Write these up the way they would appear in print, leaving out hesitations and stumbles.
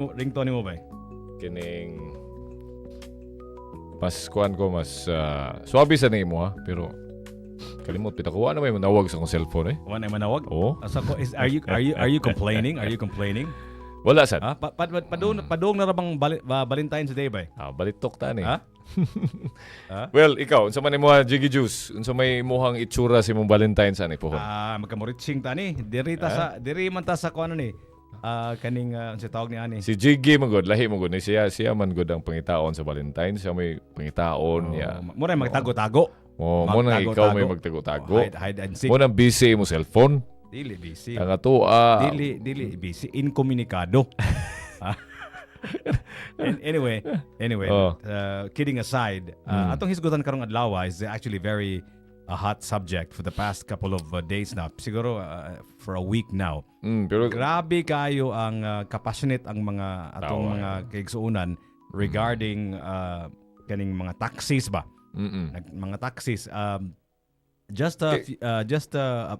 Ringtone mo ba? Kining mas kuan ko, mas swabe sa nimo ha, pero kalimot pita ko, ano may manawag sa akong cellphone eh. Wa na manawag? Oo. Asa ko is are you complaining? Are you complaining? Wala sad. Ha? Pa, padung na ra bang Valentine's Day ba? Ah, balitok ta ni. Ha? Ha? Well, ikaw, unsa man imo, Jiggy Juice? Unsa may imuhang itsura sa imong Valentine's ani pohon? Ah, magkamuritsing ta ni. Diri ta sa diri man ta sa kuan ni. Ah, kaning unsa tawag ni ani? Si Jiggy man gud, lahi man gud ni siya, siya man gud ang pangitaon sa Valentine's, siya may pangitaon niya. Oh, mura magtago-tago. Oh, mo nang ikaw may Magtago-tago. magtago-tago. Oh, hide, hide and seek. Mo nang busy mo cellphone. Dili busy. Ang ato ah, Dili busy, incommunicado. Ah. And anyway, kidding aside, atong hisgutan karong adlaw is actually very a hot subject for the past couple of days now. Siguro for a week now. Pero Grabe kayo ang kapassionate ang mga atong Tawa. Mga kaigsuonan regarding kaning mga taxis ba? Mga taxis just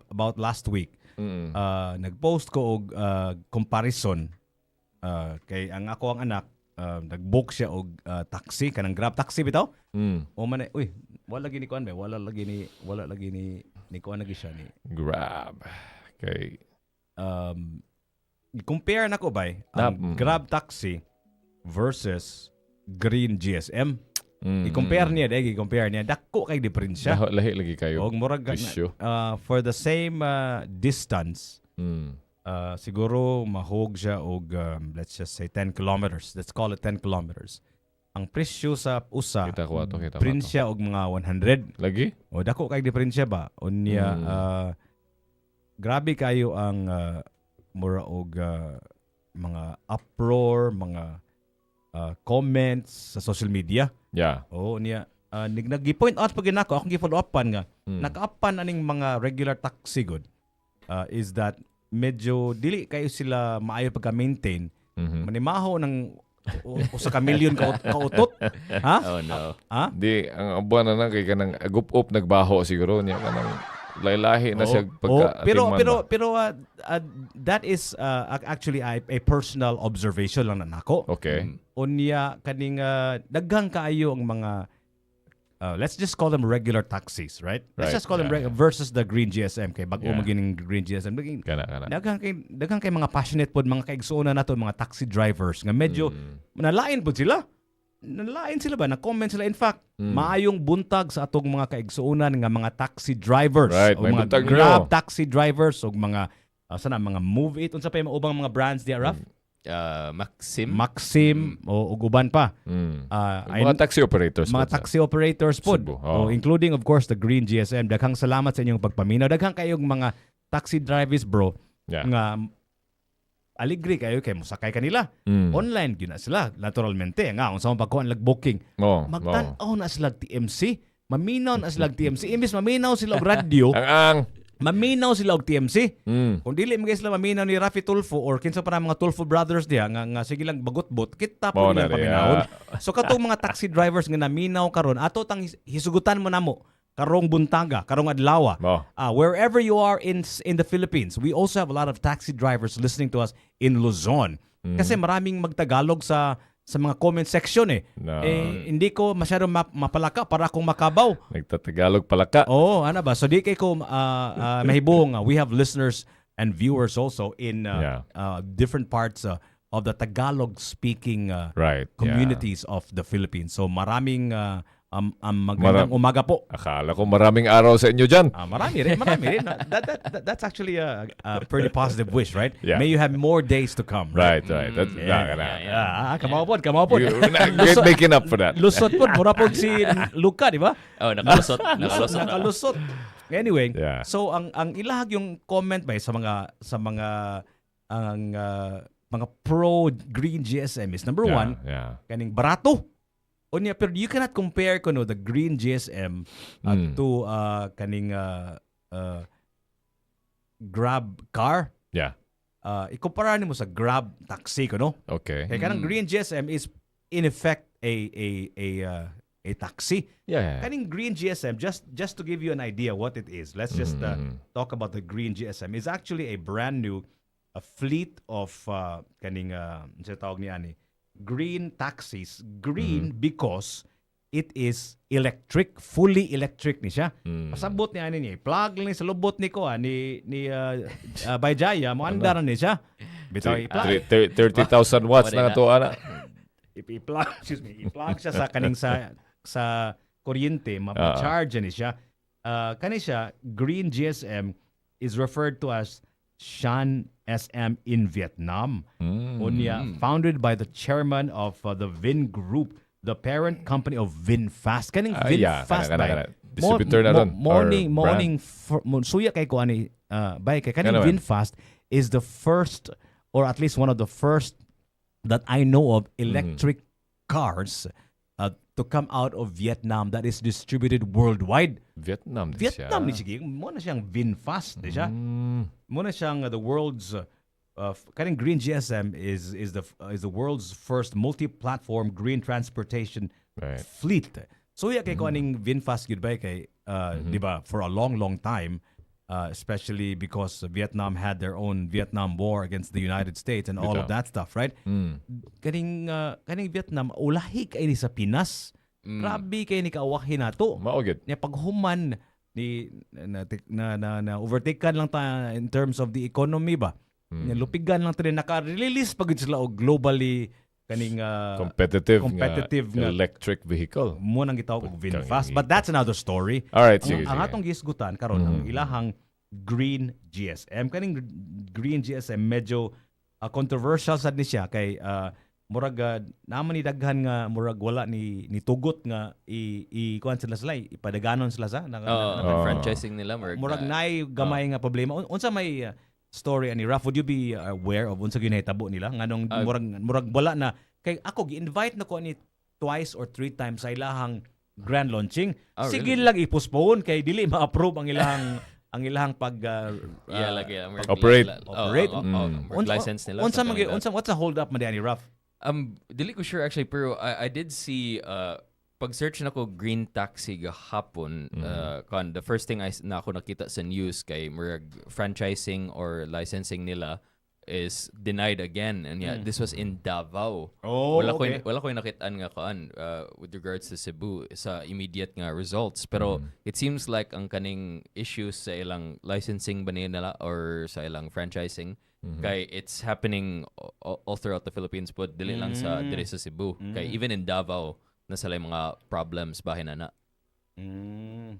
about last week nag-post ko og comparison kay ang ako ang anak nag-book siya og taxi, kanang Grab taxi bitaw. O man eh, uy, wala lagi ni kuan ba, wala lagi ni kuan lagi siya ni Grab. Kay compare nako bay ang Grab taxi versus Green GSM. I-compare niya dai, i-compare niya, dako kay diferensya. Lahi lagi kayo. Og murag Presyo. For the same distance, siguro mahog siya og let's just say 10 kilometers. Let's call it 10 kilometers. Ang presyo sa usa, Kita ko ato, kita ko ato. diferensya og mga 100. Lagi? O dako kay diferensya ba? Unya grabe kayo ang mura og mga uproar, mga comments sa social media. Oo niya nag-point out pag nako, akong gi-follow upan nga naka-upan aning mga regular taxi good is that medyo dili kayo sila maayo pagka-maintain. Manimaho ng usa ka milyon ka kautot. Ha? Oh no. Ha? Di ang buwan na lang kay kanang agup-up nagbaho siguro niya, kanang lahi na Oo. siya pagka Oo, pero atiman pero ba. pero that is actually a personal observation lang na nako. Unya kaning daghang kaayo ang mga let's just call them regular taxis, right? Let's just call them versus the Green GSM kay bag-o man gining Green GSM. Naging Kana kana. Daghan kay mga passionate pod mga kaigsuonan nato, mga taxi drivers nga medyo nalain pod sila. Nalain sila ba? Na-comment sila. In fact, maayong buntag sa atong mga kaigsuonan nga mga taxi drivers Right, o may mga buntag Grab ninyo. taxi drivers o mga sana mga Move It, unsa pa yung mga ubang mga brands diya, Raf? Maxim. Maxim o ug uban pa. Mga taxi operators Mga pod sa taxi operators pod. Cebu, Oh, oo. including of course the Green GSM. Daghang salamat sa inyong pagpaminaw. Daghang kayong mga taxi drivers, bro, nga aligre kayo kay mosakay kanila. Online gyud na sila naturalmente nga unsa man pagkuan lag booking. Magtan-aw na sila TMC. Maminaw na sila TMC. Imbes maminaw sila og radyo, Ang. Maminaw sila og TMC. Kung dili man sila maminaw ni Raffy Tulfo or kinsa pa na mga Tulfo brothers diha nga sige lang bagutbot, kita po Mao na nila rin, paminawon. So katong mga taxi drivers nga naminaw karon, ato tang hisugutan mo namo karong buntaga, karong adlaw. Mo. Wherever you are in the Philippines, we also have a lot of taxi drivers listening to us in Luzon. Kasi maraming magtagalog sa mga comment section eh. No. Eh hindi ko masyado mapalaka para akong makabaw. Nagtatagalog palaka. Oo, ano ba? So di kay ko mahibong we have listeners and viewers also in different parts of the Tagalog speaking communities of the Philippines. So maraming magandang umaga po. Akala ko maraming araw sa inyo dyan. Ah, marami rin, marami rin. That's actually a pretty positive wish, right? Yeah. May you have more days to come. Right. That's na, Ah, kamaw pod, kamaw pod. Great making up for that. Lusot pod, mura pod si Luca, di ba? Oh, nakalusot. Nakalusot na. Nakalusot. Anyway, so ang ilahag yung comment ba sa mga ang mga pro Green GSM is number one, kaning barato. Unya, pero you cannot compare kuno the Green GSM to kaning Grab car. Ikumpara nimo sa Grab taxi kuno. Kay kanang Green GSM is in effect a taxi. Kaning Green GSM, just to give you an idea what it is, let's just talk about the Green GSM. It's actually a brand new a fleet of kaning unsa tawag ni ani, green taxis. Green because it is electric, fully electric ni siya. Pasabot ni ani niya, plug lang ni sa lubot ni ko ni Bayjaya, mo andar na ni siya. Bitaw i-plug 30,000 watts Wala na na. To ana. I-plug, excuse me, i-plug siya sa kaning sa kuryente, ma-charge ni siya. Kani siya, Green GSM is referred to as Shan SM in Vietnam. Unya, founded by the chairman of the Vin Group, the parent company of VinFast. Kaning Ah, yeah, VinFast kana, bay. kana, kana. Distributor na ron, or Morning, brand. Morning, suya kay ko ani, bay kay kaning Ano man? VinFast is the first or at least one of the first that I know of electric cars to come out of Vietnam that is distributed worldwide. Vietnam din siya. Vietnam ni siya. Mo na siyang VinFast, di siya? Mo na siyang the world's kaning Green GSM is the world's first multi-platform green transportation fleet. So ya kay ko aning VinFast gyud ba kay di ba, for a long, long time, especially because Vietnam had their own Vietnam War against the United States and all of Bitaw. That stuff, right? Kaning Vietnam ulahi kay ni sa Pinas. Grabe kay ni kaawahi nato. Mao gyud. Nya paghuman ni na na na, na overtaken lang ta in terms of the economy ba. Nya lupigan lang ta din, naka-release pag sila og globally kaning Competitive, competitive nga electric vehicle. Mo nang gitawag og Pagkang VinFast. But that's another story. All right, Ang, sige, ang sige. atong gisgutan karon ang ilahang Green GSM. Kaning Green GSM medyo controversial sad ni siya kay murag naman ni daghan nga murag wala ni tugot nga i kuan sila ipadaganon sila sa Oo, franchising nila. Murag, murag naay gamay nga problema. Unsa may story ani, Raf? Would you be aware of unsa gyud nahitabo nila nganong murag wala na? Kay ako gi-invite na ko ani twice or three times sa ilahang grand launching. Oh, Sige really? lang i-postpone kay dili ma-approve ang ilahang pag Yeah, lagi. Murag Operate. Operate. Oh, murag license nila. Unsa something man like that. unsa, what's the hold up man ani, Raf? Dili ko sure actually, pero I did see pag search nako green taxi gahapon, kon the first thing na ako nakita sa news kay murag franchising or licensing nila is denied again, and yeah, this was in Davao. Oh, Wala okay. ko wala ko nakitaan nga kuan with regards to Cebu sa immediate nga results, pero it seems like ang kaning issues sa ilang licensing ba nila or sa ilang franchising kay it's happening all throughout the Philippines but dili lang sa diri sa Cebu, kay even in Davao na sila yung mga problems bahin na na.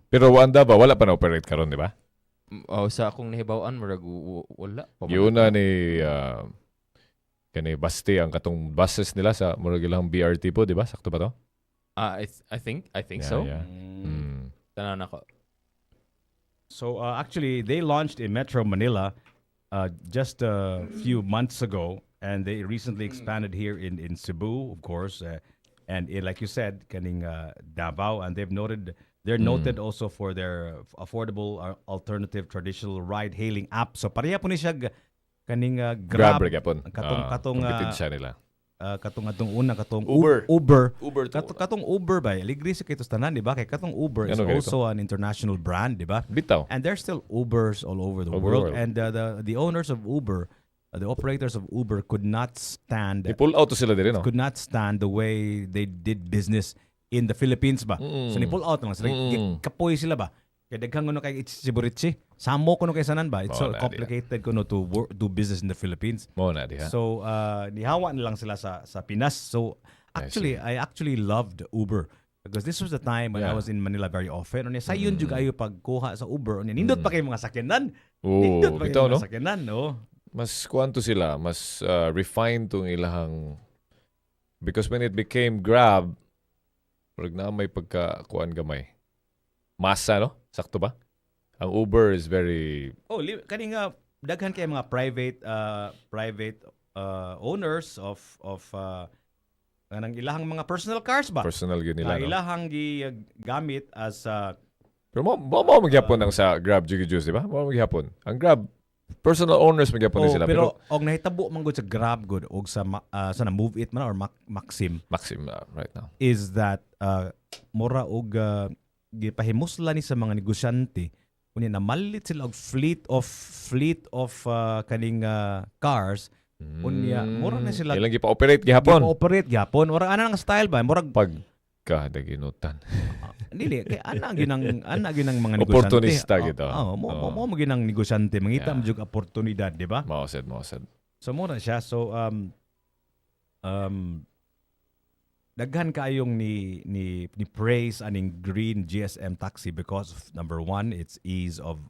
Pero wanda ba wala pa na operate karon, di ba? Oh, sa akong nahibaw-an murag wala pa man. Yun na ni kani Baste ang katong buses nila sa murag ilang BRT po, di ba? Sakto ba to? Ah, I think so. Tanaw na ko. So actually, they launched in Metro Manila just a few months ago, and they recently expanded here in Cebu, of course, and in, like you said, kaning Davao, and they're noted also for their affordable alternative traditional ride-hailing app. So pareha po ni siya kaning Grab, Grab, ra gyapon. Katong Ah, katong competid siya nila. Katong atong una, katong Uber. Uber. Uber to. Katong Uber ba, ligri sa kito tanan, di ba? Kay katong Uber is Ano ganito? also an international brand, di ba? Bitaw. And there's still Ubers all over the Over the world. world. And the owners of Uber, the operators of Uber could not stand I-pull out to sila diri, no? could not stand the way they did business in the Philippines ba. So ni pull out lang sila. Kapoy sila ba. Kay daghan kuno kay itsiburitsi. Samo kuno kay sanan ba. It's so Mao na, diha. complicated kuno to work, do business in the Philippines. Mo na diha. So nihawa na lang sila sa Pinas. So actually I actually loved Uber because this was the time when I was in Manila very often. Unya sayon jud kayo pagkuha sa Uber. Unya nindot pa kay mga sakyanan. Oo, Nindot pa kay bitaw, mga no? sakyanan, no? Mas kuanto sila, mas refined tong ilahang, because when it became Grab, murag na may pagka kuan gamay. Masa, no? Sakto ba? Ang Uber is very Oh, kani nga daghan kay mga private owners of kanang ilahang mga personal cars ba? Personal gyud nila, Nga no? ilahang gigamit as Pero mo magyapon ang sa Grab Jiggy Juice, di ba? Mo magyapon. Ang Grab personal owners magyapon ni Oh, sila, pero, pero, og nahitabo man gud sa Grab gud og sa na Move It man or Maxim Maxim right now. is that mura og gipahimusla ni sa mga negosyante Unya namalit sila og fleet of kaning cars. Unya, mura na sila- Ilang gipa-operate gihapon. Operate gyapon. Murag ana ang style ba? Murag Pagkadaginutan. Dili kay ana gyud ang mga negosyante. Oportunista gyud. Oh, mo gyud ang negosyante, mangita mo jud oportunidad, di ba? Mao sad, mao sad. So mo na siya. So daghan kaayong ni praise aning Green GSM taxi because of, number one, its ease of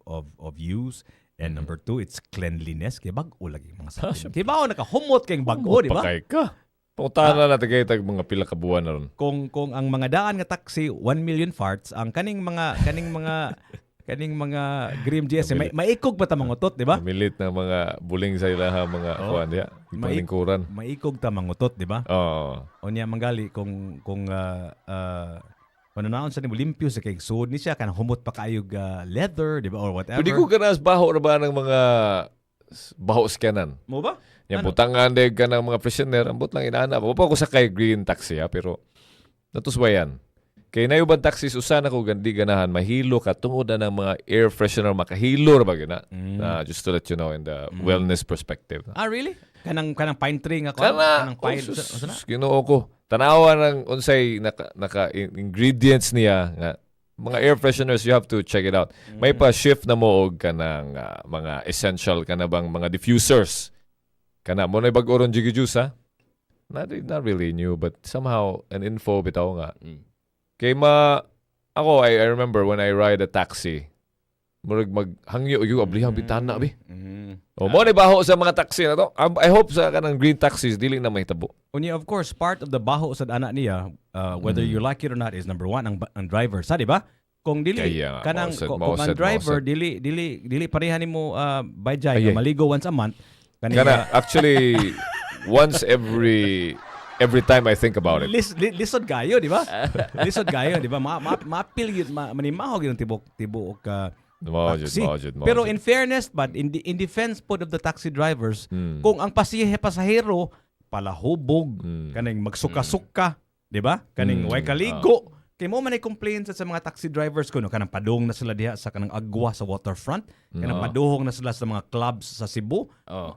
use, and number two, its cleanliness, kay bag-o lagi mga sakyan. Kay bao nakahumot kay bag-o, di ba? Pakay ka. Pangutana na tagay tag mga pila ka buwan na ron. Kung ang mga daan nga taxi 1 million farts, ang kaning mga Green GSM may, maikog pa ta mangutot, di ba? Namilit na mga buling sa ilaha mga kuan diha. Ipalingkuran. Maikog ta mangutot, di ba? Oo. Unya manggali kung pananaon sa nimo, limpyo sa kay sud ni siya, kanang humot pa kaayog leather, di ba, or whatever. Pwede ko ganas baho ra ba ng mga baho scanan. Mo ba? Yang Ano? butangan de ka ng mga freshener, ambot lang inaana. Wa pa ko sakay green taxi ha, pero natuswayan. Kay na uban taxis usa na ko gandi ganahan mahilo ka tungod na ng mga air freshener, makahilo ra ba gyud na. Just to let you know in the wellness perspective. Ah, really? Kanang pine tree nga kuan? Kana, Kanang pine oh, sus, unsa na? Ginoo ko. Tanawa ng unsay naka ingredients niya nga mga air fresheners, you have to check it out. May pa shift na mo og kanang mga essential kana bang mga diffusers. Kana mo na bag-o ron, Jiggy Juice ha. Not really new, but somehow an info bitaw nga. Kay ma ako, I remember when I ride a taxi, murag maghangyo yung ablihang bitana bi. O mo ni baho sa mga taxi na to. I hope sa kanang green taxis dili na mahitabo. Unya, of course, part of the baho sa anak niya, whether you like it or not, is number one, ang driver. Sa, di ba? Kung dili Kaya nga, kanang mausad, kung ang mausad, driver mausad. dili pareha nimo bayjay Ay, nga ay. maligo once a month kani Kana actually once every time I think about it. Lisod kayo, di ba? Lisod kayo, di ba? Ma, ma, maapil yun, manimahog yun tibok tibuok ka Mao jud, taxi. mao jud, mao Pero jud. in fairness, but in defense pod of the taxi drivers, kung ang pasahero palahubog, kaning magsuka-suka, di ba? Kaning way kaligo. Kay mo man ay complain sa mga taxi drivers kuno, kanang padung na sila diha sa kanang agwa sa waterfront, kanang paduhong na sila sa mga clubs sa Cebu.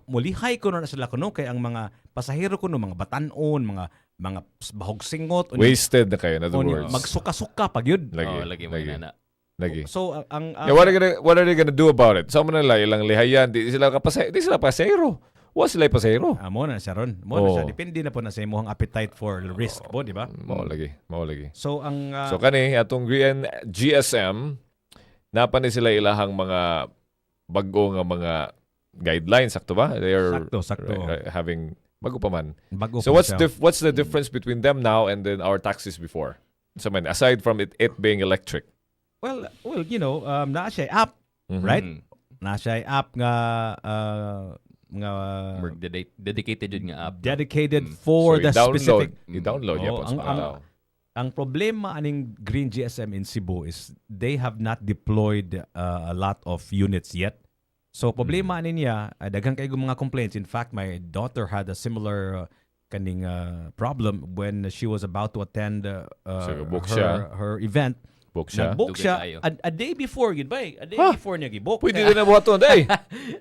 Mulihay kuno na sila kuno kay ang mga pasahero kuno mga batanon, mga bahog singot, unya- Wasted na kayo, in other unya words. magsuka-suka pag yun. Lagi, Oh, lagi mo lagi, na. lagi. So ang Yeah, what are they gonna do about it? Sa man nila ilang lihayan, di sila pasahero. Wa sila pasahero. Ah, mo na siya ron. Mo na siya. Oo. Depende na po na sa imong appetite for risk po, di ba? Mao lagi, mao lagi. So ang So kani atong Green GSM, napa ni sila ilahang mga bag-o nga mga guidelines, sakto ba? They are Sakto, sakto. Right, having bago pa man. Bago So pa what's siya. what's the difference between them now and then our taxis before? So man, aside from it being electric. Well, naa siya app, right? Naa siya app nga Murag dedicated yun nga app. Dedicated for So, the i-download, specific i-download Oo, yapon sa mga tao. Ang problema aning Green GSM in Cebu is they have not deployed a lot of units yet. So problema ani niya, daghan kay mga complaints. In fact, my daughter had a similar kaning problem when she was about to attend So, book her siya. her event. Book siya. Nag-book Dugay siya kayo. a day before yun ba eh? A day Huh? before niya gi-book. Pwede din na buhaton, day.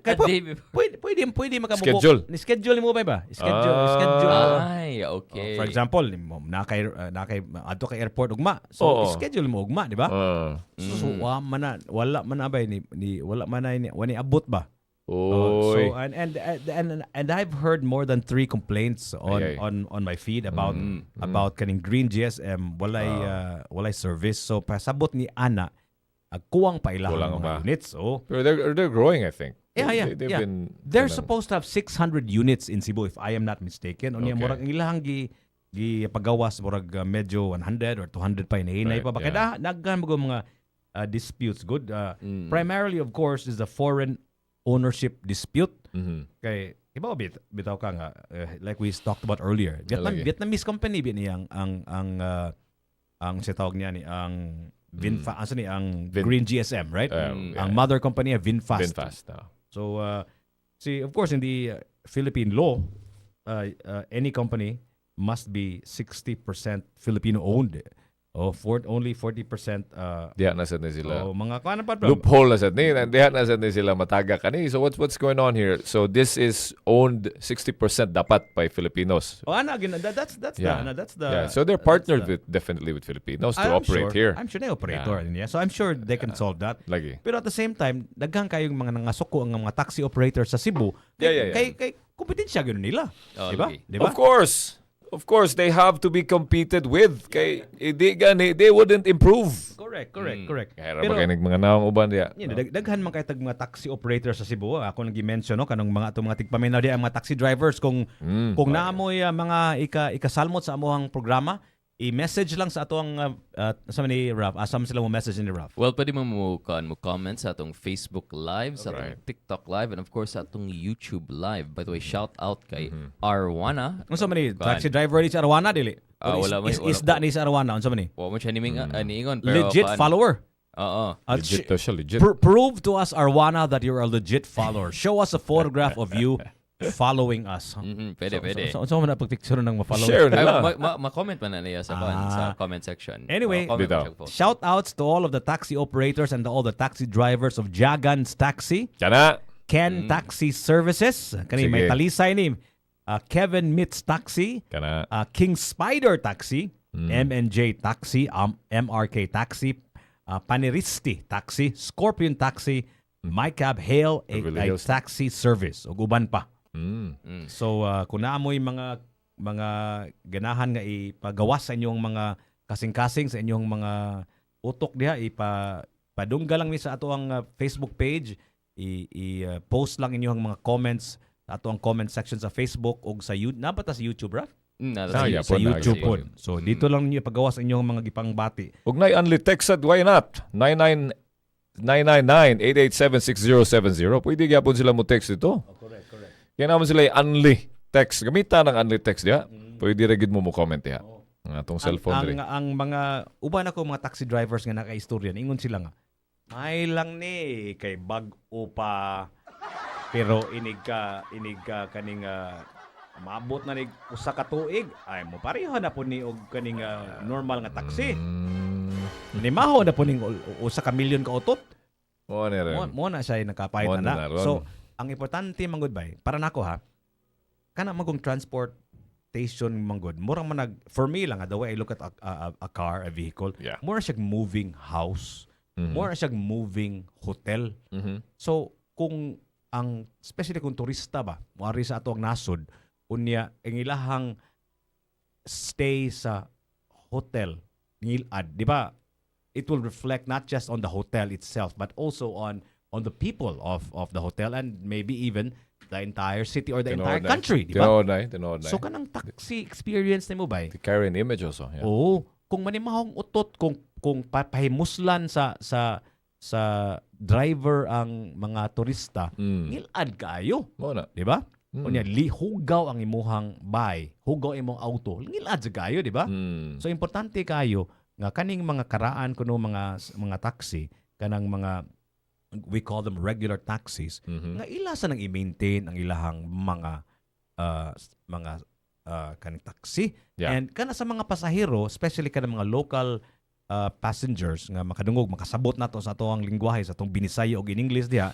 Kaya A day before. pwede makabook. Schedule. Ni schedule mo ba ba? Schedule, Ah. schedule. Ay, okay. Oh, for example, mo na kay adto kay airport ugma. So Oo. schedule mo ugma, di ba? So wala man na ba ni wala man na ni wani abot ba? Oh, so Oy. and I've heard more than three complaints on Ay, ay. on my feed about about kaning Green GSM walay service. So pasabot ni ana kuwang pa ilang Kulang mga pa. units. Oh. Pero they're growing, I think. Yeah. They've been They're kanang- supposed to have 600 units in Cebu, if I am not mistaken. Unya murag ang ilahang gi pagawas murag medyo 100 or 200 pa, hinahinay pa ba kay daghan mo mga disputes good. Primarily, of course, is the foreign ownership dispute kay iba bitaw ka nga like we talked about earlier, Vietnam Lagi. Vietnamese company bi niyang ang sa tawag niya ni ang VinFast, asa ni ang Green GSM, right? Ang mother company ay VinFast. VinFast. Ah. So, see, of course, in the Philippine law, any company must be 60% Filipino owned. Oh, only 40% Diha na sad ni sila. Oh, mga kuan pa, bro. Loophole na sad ni. Diha na sad ni sila mataga kani. So what's going on here? So this is owned 60% dapat by Filipinos. Oh, ana gina that's the ana, that's the Yeah, so they're that's partnered the with definitely with Filipinos to I'm operate sure, here. I'm sure they operator yeah. So I'm sure they can solve that. Lagi. Pero at the same time, daghan kayong mga nangasuko ang mga taxi operators sa Cebu. Kay, Yeah. kay kompetensya gyud nila. Oh, Di ba? lagi. Di ba? Of course. Of course, they have to be competed with. Kay hindi gani, they wouldn't improve. Correct, correct. Kaya ra ba kay mga naong uban diya? Yun, daghan man kay tag mga taxi operators sa Cebu. Ako nang gi-mention, no, kanang mga atong mga tigpaminaw di ang mga taxi drivers, kung kung naamoy mga ikasalmot sa amohang programa, i-message lang sa ato ang sa ni Raf. Asa man sila mo message ni Raf? Well, pwede mo comment sa atong Facebook Live, sa atong TikTok Live, and of course sa atong YouTube Live. By the way, shout out kay Arwana. Unsa man ni Kuan. taxi driver ni sa Arwana dili? Ah, Or wala wala isda po. ni sa Arwana, unsa man ni? Wa mo siya niming niingon pero Legit kuan. follower. Oo. Legit to siya, legit. Prove to us, Arwana, that you're a legit follower. Show us a photograph of you following us. Pwede, pwede. So man na pag-picture ng ma-follow. Share Ay, nila. ma-comment man na niya sa kuan, sa comment section. Anyway, Ma-comment Bitaw. man siya po. Shout outs to all of the taxi operators and all the taxi drivers of Jagan's Taxi, Kana. Ken Taxi Services, kani may Sige. Talisay ni Kevin Mitz Taxi, Kana. King Spider Taxi, MNJ Taxi, MRK Taxi, Paneristi Taxi, Scorpion Taxi, MyCab Hail, Beverly a Hills. Taxi Service ug uban pa. So kung naamoy mga ganahan nga ipagawas sa inyong mga kasing-kasing, sa inyong mga utok diha, ipa padungga lang mi sa ato ang Facebook page, i, i-post lang inyong mga comments sa ato ang comment section sa Facebook ug sa YouTube. Nabata sa YouTube ra? Nasa Ah, yeah, Sa po na, YouTube yeah, pod. So dito lang niyo ipagawas ang inyong mga gipangbati. Ug nay unli text at why not? 99 999-887-6070. Pwede gyapon sila mo text dito. Oh, correct, correct. Kaya naman sila yung unli text. Gamita ng unli text diha. Pwede ra gid mo comment diha. Ang atong cellphone ang, diri. ang mga uban ako mga taxi drivers nga nakaistorya, ingon sila nga may lang ni kay bag-o pa, pero inig ka kaning maabot na nig usa ka tuig ay mo pareho na po ni og kaning normal nga taxi. Nimaho na po ning usa ka milyon ka utot. Mo ni rin. Mo na siya nakapahit Mo na, na na. na ron. So ang importante manggod bay para nako ha, kana magong transportation manggod murang man nag, for me lang, the way I look at a car, a vehicle, more siya moving house, more siya moving hotel. So kung ang especially kung turista ba moari sa ato ang nasod, unya ang ilahang stay sa hotel ngilad, di ba? It will reflect not just on the hotel itself but also on the people of the hotel and maybe even the entire city or the Tinuod entire na. country, di ba? Tinuod na, eh, tinuod na. So kanang taxi experience nimo ba? To carry an image also. Yeah. Oo, kung manimahong utot, kung pahimuslan sa driver ang mga turista, ngilad kaayo, Mo na. di ba? Mm. Unya hugaw ang imuhang bay, hugaw imong auto, ngilad sa kaayo, di ba? Mm. So importante kayo nga kaning mga karaan kuno mga taxi, kanang mga we call them regular taxis, nga ila sa nang i-maintain ang ilahang mga kaning taxi. And kana sa mga pasahero, especially kana mga local passengers nga makadungog, makasabot nato sa ato ang lingwahe, sa atong Binisaya og in English diha,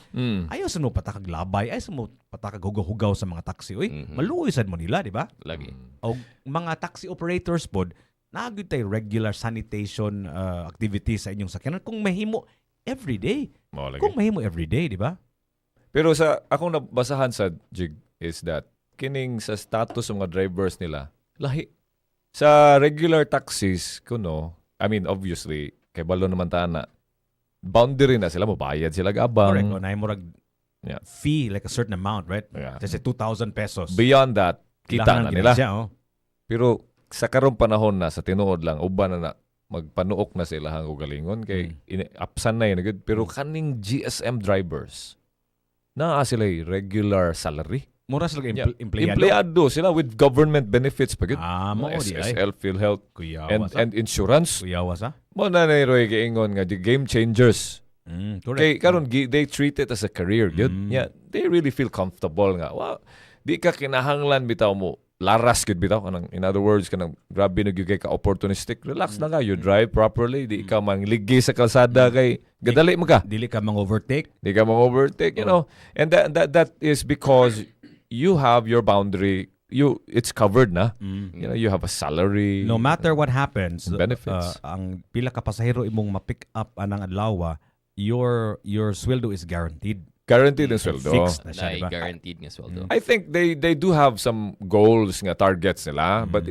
ayaw sa mo patakag labay, ayaw sa mo patakag hugaw-hugaw sa mga taxi. Uy, maluoy sad mo nila, di ba? Lagi. Og mga taxi operators pod, naa gyud tay regular sanitation activities sa inyong sakyanan kung mahimo every day. Mo lagi. Kung mahimo every day, di ba? Pero sa akong nabasahan sa jig is that kining sa status ng mga drivers nila lahi sa regular taxis kuno. I mean, obviously kay balo naman ta na boundary na sila, mobayad sila gabang. Correct. O, naay murag fee, like a certain amount, right? Yeah. Just say 2,000 pesos. Beyond that, kita Kailangan na nila. gid siya, oh. Pero sa karong panahon na sa tinuod lang uban na na magpanuok na sa ilahang ugalingon kay apsan na yun gud. Pero kaning GSM drivers, naa sila regular salary. Mura sila empleyado. Empleyado sila with government benefits pa gud. Ah, mo di ay. SSL, PhilHealth, Kuyawa and sa. and insurance. Kuyawa sa. Mo na na Roy giingon nga the game changers. Correct. Kay karon they treat it as a career gyud. Yeah, they really feel comfortable nga. Wow, di ka kinahanglan bitaw mo Laras gud bitaw kanang, in other words, kanang grabe na gyud kay ka opportunistic. Relax na ka, you drive properly, di ka mangligi sa kalsada kay gadali mo ka. Dili ka mang-overtake. Di ka mang-overtake. And that is because you have your boundary, you it's covered na. You have a salary. No matter what happens, and benefits. Ang pila ka pasahero imong ma-pick up anang adlaw, your sweldo is guaranteed. Guaranteed ang sweldo. Fixed na siya, Na di ba? Guaranteed nga sweldo. I think they do have some goals nga targets nila, but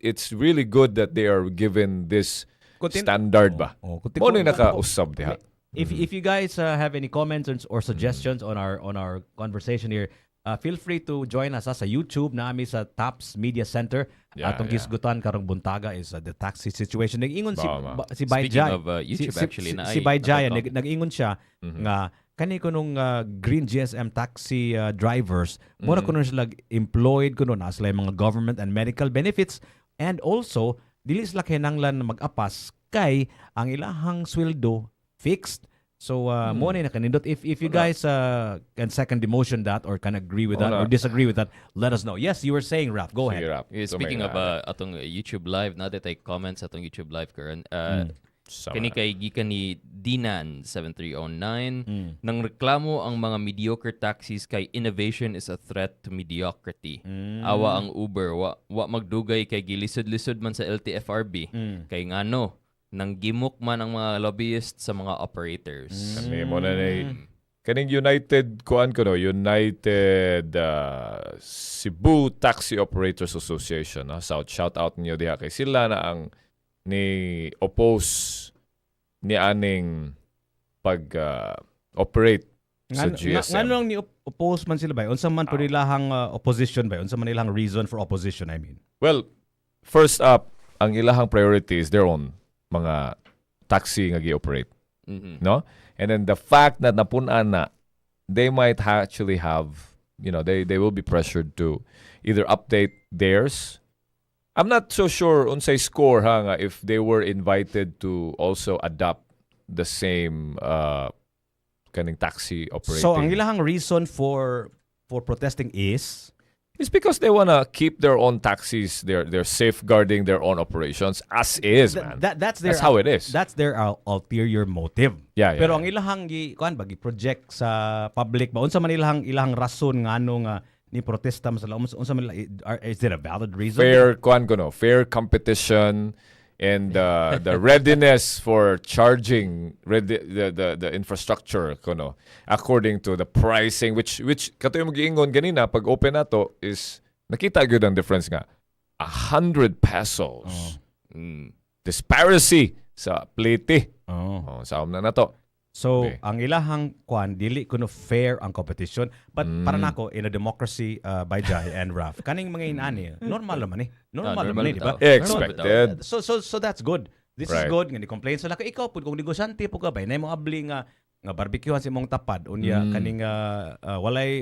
it's really good that they are given this standard ba. Oh, Mo na nakausab diha. If you guys have any comments or suggestions on our conversation here, feel free to join us sa YouTube na ami sa Tops Media Center. Atong gisgutan karong buntaga is the taxi situation. Nag-ingon si Ba, ma. si Speaking Bayjay. of YouTube, actually, na Si Bayjay nag-ingon siya nga kani kunong green GSM taxi drivers, mura kuno sila employed kuno, na sila yung mga government and medical benefits, and also dili sila kinahanglan mag-apas kay ang ilahang sweldo fixed. So mo na nakanindot. If you Wala. Guys can second the motion that or can agree with that Wala. Or disagree with that, let us know. Yes, you were saying, Raf. Go ahead. Sige, Rap. Yeah, speaking of atong YouTube Live, na tay comments atong YouTube Live karon. Sama. Kani kay gikan ni Dinan 7309, nang reklamo ang mga mediocre taxis kay innovation is a threat to mediocrity. Awa ang Uber wa magdugay kay gilisod-lisod man sa LTFRB. Kay ngano nang gimok man ang mga lobbyists sa mga operators. Kani mo na ni kaning United kuan ko no, United Cebu Taxi Operators Association, no? Shout shout out niyo diha kay sila na ang ni oppose ni aning pag operate sa GSM. Ngano lang ni oppose man sila ba? Unsa man po Ah. nilahang opposition ba? Unsa man nilang reason for opposition, I mean? Well, first up, ang ilahang priority is their own mga taxi nga gi-operate, no? And then the fact that napun-an na, they might actually have, they will be pressured to either update theirs. I'm not so sure unsay score ha nga if they were invited to also adopt the same kaning taxi operating. So ang ilahang reason for protesting is It's because they wanna keep their own taxis. They're safeguarding their own operations as is, man. That's their That's how it is. That's their ulterior motive. Yeah. Pero ang ilahang gi kuan ba, gi-project sa public ba, unsa man ilahang rason ngano nga ni protesta man sila, unsa man is it a valid reason? Fair kuan ko no, fair competition and the readiness for charging ready, the infrastructure kuno according to the pricing, which kato yung giingon ganina pag open nato is nakita gyud ang difference nga ₱100 disparity sa plate. Oh. Oh, sa na nato. So, ang ilahang kuan dili kuno fair ang competition. But para nako, in a democracy, by Jai and Raf, kaning mga inani, normal naman eh. Normal Ah, naman normal eh, di ba? bitaw. Expected. So that's good. This is good nga ni complain sila. Kay ikaw pud kung negosyante po ka ba, nay mo abli nga barbecuehan sa imong tapad unya kaning walay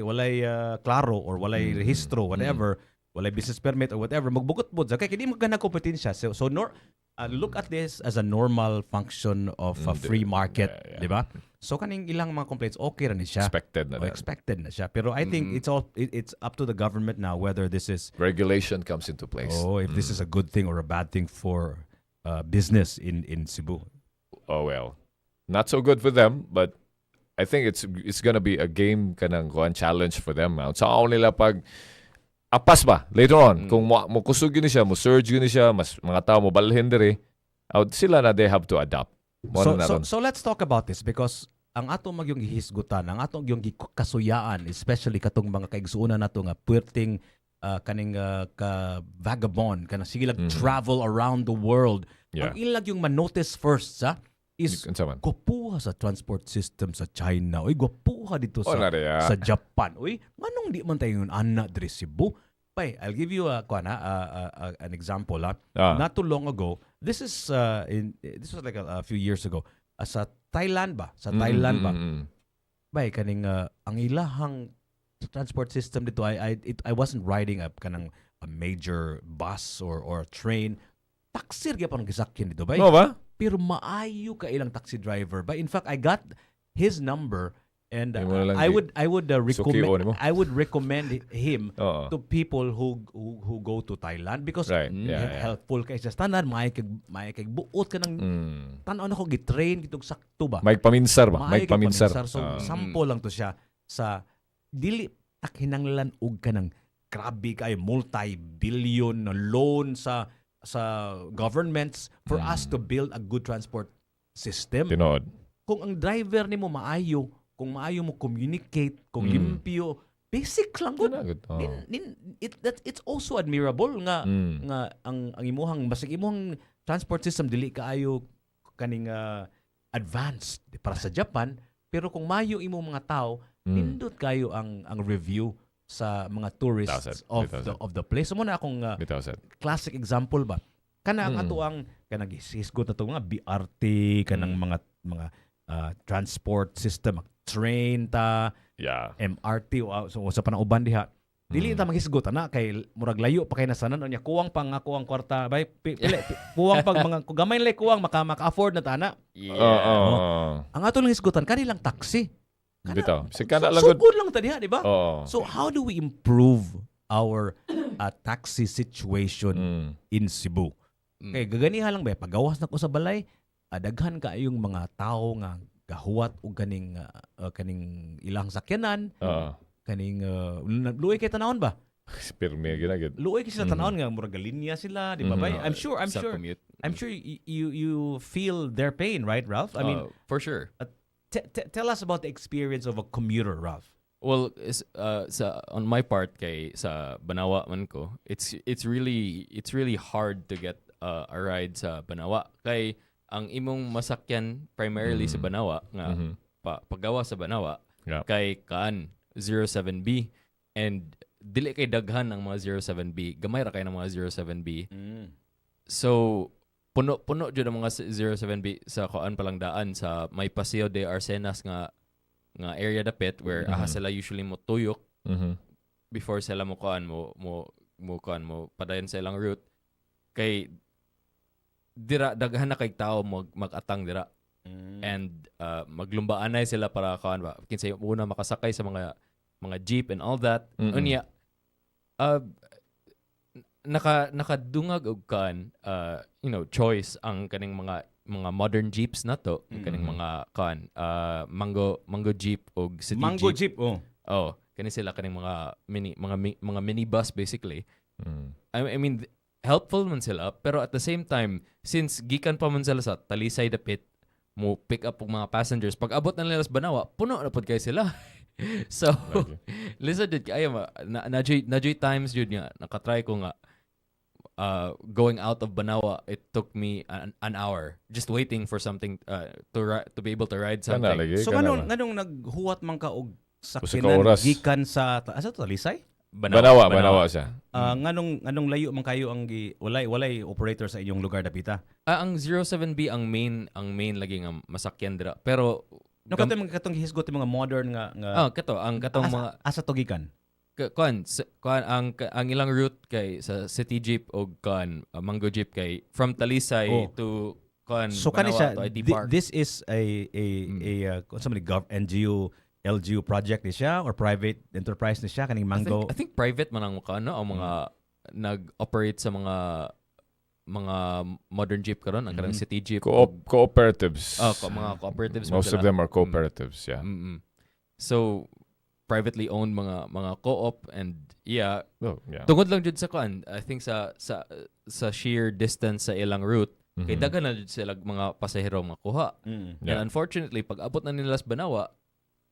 klaro or walay rehistro, whatever, walay business permit or whatever, magbugot pod sa kay di mo gana kompetensya. So nor look at this as a normal function of a free market, di ba? So kaning ilang mga complaints, okay ra ni siya. Expected na O, that. expected na siya. Pero I think it's up to the government now whether this is Regulation comes into place. Oh, if this is a good thing or a bad thing for business in Cebu. Oh well, not so good for them, but I think it's gonna be a game kanang kuan challenge for them. Sa ako nila pag apas ba later on kung mo kusog yun siya, mo surge yun siya, mas mga tao mo balhin diri, out sila na they have to adapt. Mo So, na so ron. so let's talk about this because ang ato magyong gihisgutan, ang atong yung kasuyaan, especially katong mga kaigsuonan nato nga puwerteng kaning ka vagabond kana sige lang travel around the world. Ang ilag yung manotice first sa is Unsa man? gwapuha sa transport system sa China. Uy, gwapuha dito Oh, sa na diya. sa Japan. Uy, nganong di man tayo yun ana diri Cebu? Bay, I'll give you a kuan ha, an example ha. Not too long ago, this was like a few years ago. Sa Thailand ba? Sa Thailand ba? Bay kaning ang ilahang transport system dito, I wasn't riding a kanang a major bus or a train. Taxi ra gyapon ang gisakyan dito bay. Mo ba? Pero maayo ka ilang taxi driver. But in fact, I got his number. And Imo na lang I would sukion recommend nimo. I would recommend him Oo. to people who go to Thailand because helpful kay sa standard, maayo kay buot ka ng tan-aw nako, gi-train kitog sakto ba. May paminsar ba? Maayo May kay paminsar. So Ah. sample lang to siya sa dili ta kinahanglan og kanang grabe kay multi-billion na loan sa governments for us to build a good transport system. Tinuod. Kung ang driver nimo maayo, kung maayo mo communicate, kung limpyo, basic lang gud. Kana gud. Oo. It's also admirable nga nga ang imuhang basig imuhang transport system dili kaayo kaning advanced para sa Japan, pero kung maayo imong mga tao, nindot kayo ang review sa mga tourists Thousand. of Thousand. the place. So mao na akong Bitaw sad. classic example ba kana ang ato ang kanang hisgot na to mga BRT, kanang mga transport system, train ta, MRT o so sa panauban diha. Dili ta maghisgot ana kay murag layo pa kay nasanan unya kuwang pa nga kuwang kwarta bay kuwang pag mga gamay lang kuwang maka afford na ta ana. Oo. Oo. Ang ato lang hisgutan kani lang taxi. Kana- Bitaw. Si kana lang gud. Sugod lang ta diha, di ba? Oo. So how do we improve our taxi situation in Cebu? Kay gaganiha lang ba pagawas na ko sa balay, daghan kaayong mga tao nga gahuwat og kaning ilang sakyanan, kaning luoy kay tanawon ba? Pirmi gyud na gud. Luoy kay sila tanawon nga murag galinya sila, di ba? Bay? I'm Sa sure commute. I'm sure you feel their pain, right, Ralph? I mean, For sure. Tell us about the experience of a commuter, Ralph. Well, is sa on my part kay sa Banawa man ko, it's really hard to get a ride sa Banawa. Kay ang imong masakyan primarily sa Banawa nga paggawa sa Banawa kay kaan 07B and dili kay daghan ang mga 07B. Gamay ra kay ng mga 07B. So puno-puno jud ang mga 07B sa kuan palang daan sa may Paseo de Arcenas nga area dapit where aha sila usually mo tuyok before sila mo kuan mo kuan mo padayon sa ilang route kay dira daghan na kay tao mag-atang dira and maglumbaanay sila para kuan ba kinsay una makasakay sa mga jeep and all that. Unya nakadungag og kuan choice ang kaning mga modern jeeps na to, kaning mga kuan mango jeep og city Mango jeep. Jeep, oh. Oh, kani sila kaning mga minibus basically. I mean, helpful man sila pero at the same time since gikan pa man sila sa Talisay dapit mo pick up og mga passengers, pag abot na nila sa Banawa, puno na pud kay sila. So Lagi. listen jud kaayo ma na times jud nga nakatry ko nga going out of Banawa, it took me an hour just waiting for something to be able to ride Kana something. lagi. So kana nganong ba? Nganong naghuwat man ka og Usa ka sakyanan oras. gikan sa asa to, Talisay? Banawa, Banawa siya. Nganong layo man kayo ang gi, walay operator sa inyong lugar dapita? Ah, ang 07B ang main lagi nga masakyan dira. Pero No, katong mga katong hisgot yung mga modern nga Ah, kato ang katong asa, mga asa to gikan? Kuan ang ilang route kay sa City Jeep og kuan Mango Jeep kay from Talisay to kuan So kani Banawa siya to IT Park. This is a kung sa man gov NGO LGU project ni siya or private enterprise ni siya kaning I Mango? think private man ang ano ang mga nag-operate sa mga modern jeep karon, ang kanang City Jeep. Cooperatives. Oh, mga cooperatives man Most of sila. them are cooperatives, yeah. So privately owned mga co-op and yeah, Oh, yeah. tungod lang jud sa kuan, I think sa sheer distance sa ilang route kay daghan na jud sila mga pasahero makuha. And unfortunately, pag abot na nila sa Banawa,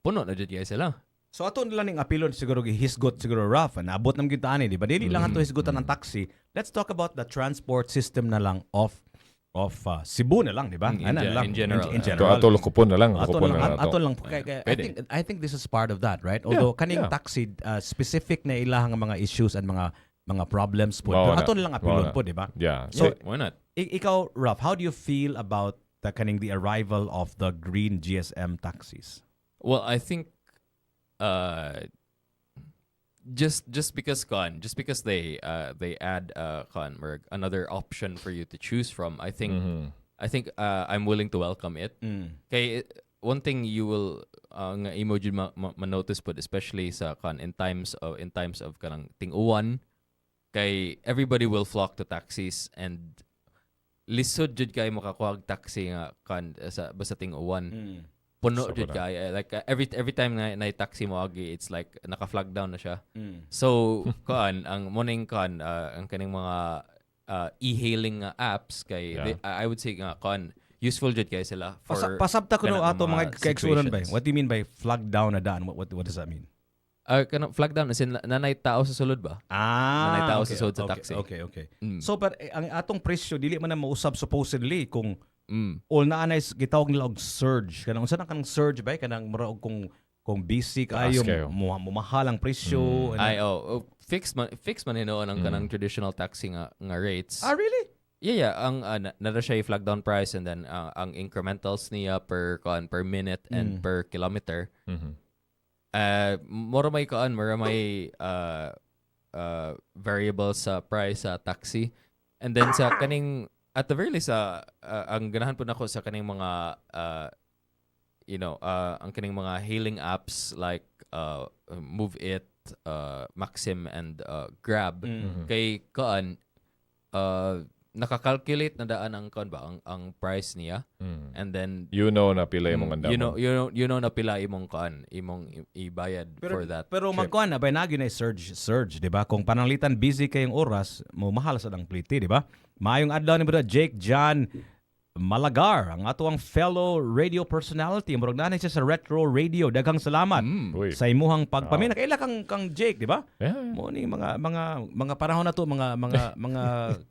puno na jud kay sila. So ato nila ning apilon siguro, gihisgot siguro, Ralph, naabot nam gyud ani, di ba? Dili lang ato hisgutan ng taxi. Let's talk about the transport system na lang of Cebu na lang, di ba? In Ana lang, in general, in Ato general. ato kupon na lang, Ato kupon lang, na lang ato ato. lang. Kay I Pwede. think this is part of that, right? Although kaning taxi specific na ilahang mga issues and mga problems po. Mao Pero na. ato na lang apilon Mao na. po, di ba? Yeah. So, So, Why not? Ikaw, Ralph, how do you feel about the kaning the arrival of the green GSM taxis? Well, I think just because they add kuan or another option for you to choose from, I think I think I'm willing to welcome it. Kay one thing you will nga imo jud ma-notice pud, especially sa kan in times of kanang ting-uwan, kay everybody will flock to taxis and lisod jud kay makakuha og taxi nga kan sa basta ting-uwan. Puno Sobra. Jud kay. Like every time nga na taxi mo agi, it's like naka-flag down na siya. So kuan ang morning kuan ang kaning mga e-hailing nga apps kay I would say nga kuan useful jud kay sila for Pasabta ko no kanang ato mga kaigsuonan ba? situations. What do you mean by flag down na daan? What does that mean? Kanang flag down as in nanay tao sa sulod ba? Ah, Nanay tao sa sulod sa taxi. Okay. So but eh, ang atong presyo dili man na mausab supposedly kung all na anay gitawag nila og surge. Kanang unsa na kanang surge ba? Kanang mura og kung busy kaayo Taas kayo. mo mahal ang presyo. Ay oh, fixed man hinuon ang kanang traditional taxi nga rates. Ah, really? Yeah, ang nara siya flag down price and then ang incrementals niya per kuan per minute and per kilometer. Mura may kuan, mura may variable sa price sa taxi. And then sa kaning at the very least ang ganahan po nako sa kaning mga ang kaning mga hailing apps like Move It, Maxim and Grab kay kuan nakakalculate na daan ang kuan ba ang price niya and then You know na pila imong andamon. You know na pila imong kuan imong ibayad for that Pero trip. magkuan na ba nagi na surge, di ba? Kung pananglitan busy kayong oras, mo mahal sa dang pliti, di ba? Maayong adlaw ni Brother Jake John Malagar, ang ato ang fellow radio personality. Murag nanay siya sa Retro Radio. Daghang salamat Uy. sa imuhang pagpamina. Kaila kang Jake, di ba? Yeah. Mo ni mga panahon na to, mga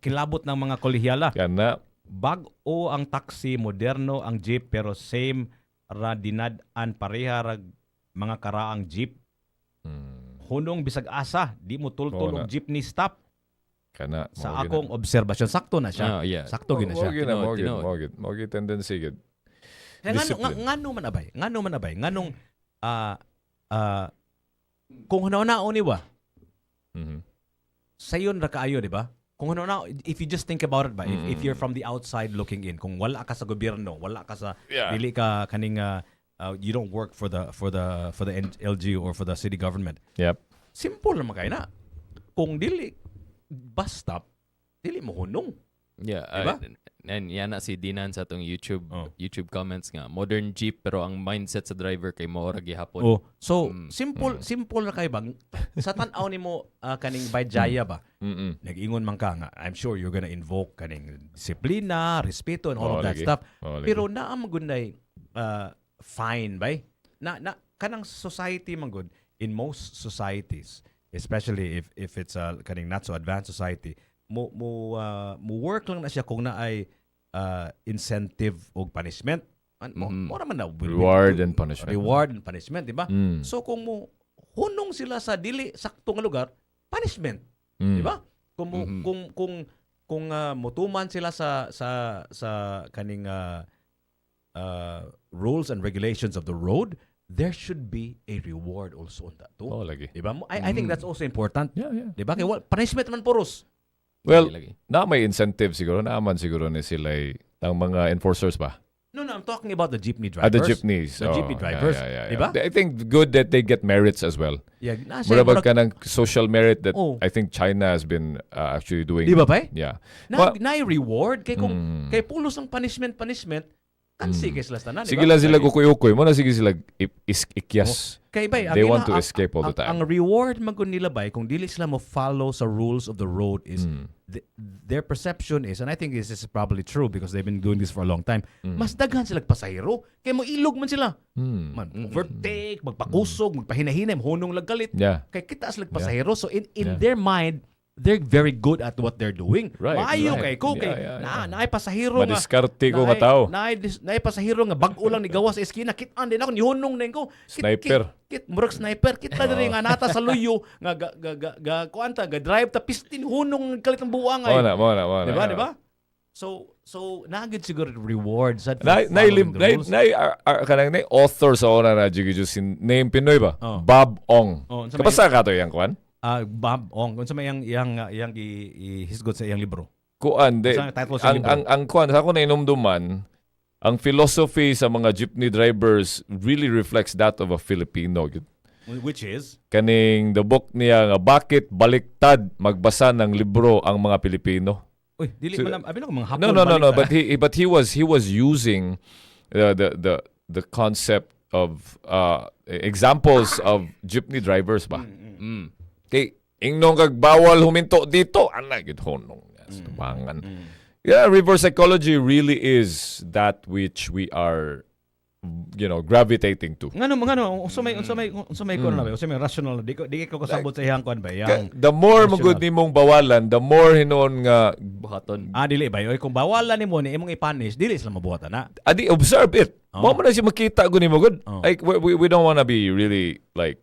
kilabot ng mga kolehyala. Yan na. Bag-o ang taxi, moderno ang jeep, pero same ra dinad-an, pareha rag mga karaang jeep. Hunong bisag asa, di mo tultol Oo na. og jeepney stop Kana. sa mao gyud na. akong obserbasyon. Sakto na siya. Ah, yeah. Sakto gyud na siya. Mao gyud na, Tinuod, mao gyud, tinuod. mao gyud. Mao gyud tendency gyud. Kaya ngano, Discipline. ngano man abay? Ngano man abay? Nganong kung huna-hunaon ni ba? Sayon ra kaayo, di ba? Kung huna if you just think about it ba, if you're from the outside looking in, kung wala ka sa gobyerno, wala ka sa dili ka kaning you don't work for the LGU or for the city government. Simple naman kay na. Kung dili bus stop, dili mo hunong. Yeah, Diba? And yan na si Dinan sa atong YouTube Oh. YouTube comments nga modern jeep pero ang mindset sa driver kay mao ra gihapon. Oh, so simple simple ra kay bang sa tan-aw nimo kaning Bayjaya ba? Nag-ingon man ka nga, I'm sure you're gonna invoke kaning disiplina, respeto and all Oo, of that lagi. stuff. Oo, lagi. Pero naa man gud nay fine bay. Na kanang society man gud in most societies, especially if it's a kaning not so advanced society, mo work lang na siya kung naay incentive o punishment. Mo, mo ra man na Reward and punishment. Reward and punishment, di ba? Mm. So kung mo hunong sila sa dili sakto nga lugar, punishment, di ba? Kung mo, kung motuman sila sa kaning rules and regulations of the road, there should be a reward also on that too. Oh, lagi. Di ba? I think that's also important. Yeah. Di ba? Kay punishment man puros. Well, Lagi, lagi. na may incentive siguro. Naaman siguro ni sila ang mga enforcers ba? No, I'm talking about the jeepney Ah, drivers. the jeepneys. The jeepney Oh, drivers. yeah. Di ba? I think good that they get merits as well. Yeah, na siya, Mura ba ka ng social merit that Oh. I think China has been actually doing. Di ba ba? Yeah. Na, Well, na reward kay kung kay pulos ang punishment punishment kansi kay sila tanan, di Sige ba? lang sila kukuy-ukoy. Mo na sige sila ikyas. Kay bay, ang They want to ang- escape all the time. Ang reward man gud nila bay kung dili sila mo follow sa rules of the road is their perception is, and I think this is probably true because they've been doing this for a long time. Mas daghan sila pasahero kay mo ilog man sila. Man overtake, magpakusog, magpahinahinay, hunong lang galit. Kay kita sila pasahero, so in their mind they're very good at what they're doing. Maayo kay ko kay na naay pasahero nga Madiskarte ko nga tao. Naay pasahero nga bag-o lang ni gawas sa eskina, kit-an din ako nihunong na ko. Sniper. Kit murag sniper kita diri nga nata sa luyo nga ga kuan ta ga drive ta pistin hunong kalit ang buwang ay. Mo na, mo na, mo na. Di ba, di ba? So naa gyud siguro reward sa Na na following the na rules. na kanang na author sa una na jigi si name Pinoy ba? Oh. Bob Ong. Oh, unsa may- Kapasa ka to yang kuan? Ah, Bob Ong, unsa may iyang gihisgot sa iyang libro? Kuan de Unsa ang title sa ang libro? ang kuan sa ako na inumduman. Ang philosophy sa mga jeepney drivers really reflects that of a Filipino. Which is? Kaning the book niya nga "Bakit Baliktad Magbasa ng Libro ang Mga Pilipino." Uy, dili man abi na ko mga Hapon No. baliktad. But he was using the concept of examples of jeepney drivers ba. Kay ingnong kag bawal huminto dito, ana gid honong tubangan. Yeah, reverse psychology really is that which we are gravitating to. Ngano unsa may kuan na ba? Unsa may rational, di ko kasabot sa iyang kuan ba? Iyang The more mo rational. Gud nimong bawalan, the more hinuon nga Buhaton. Ah, dili ba? Oy, kung bawalan nimo ni imong i-punish, dili sila mabuhatan na. Adi observe it. Oh. Mo man na siya makita gud nimo gud. Oh. Like we don't wanna be really like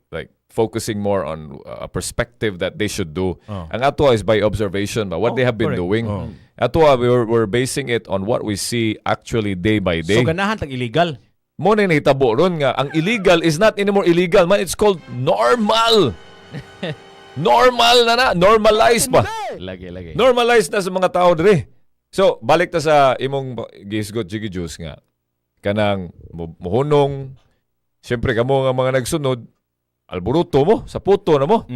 focusing more on a perspective that they should do. Oh. Ang ato is by observation ba what Oh, they have been correct. doing. Oh. Ato we're basing it on what we see actually day by day. So ganahan tag illegal. Mo na nahitabo ron nga ang illegal is not anymore illegal man, it's called normal. Normal na na, normalized ba? Lagi, lagi. Normalized na sa mga tao diri. So, balik ta sa imong gisgot, Jiggy Juice, nga. Kanang muhunong, siyempre kamo nga mga nagsunod, alburuto mo, sa puto na mo.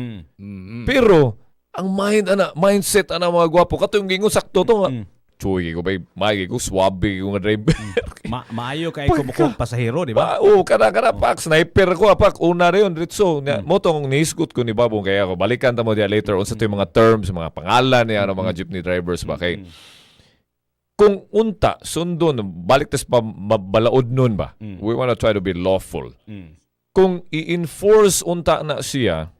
Pero ang mind ana, mindset ana mga gwapo, kato yung gingon sakto to nga. Chuy ko bay, may ko swabe ko nga driver. Maayo kay ko mukong pasahero, di ba? Pa, oh, kana pak sniper ko pak una rin diretso. Mm. Mo tong nihisgot ko ni Babong kaya ako balikan ta mo diya later unsa to yung mga terms, mga pangalan niya ano mga jeepney drivers ba kay kung unta sundon balik tas pa mabalaod nun ba. We wanna try to be lawful. Kung i-enforce unta na siya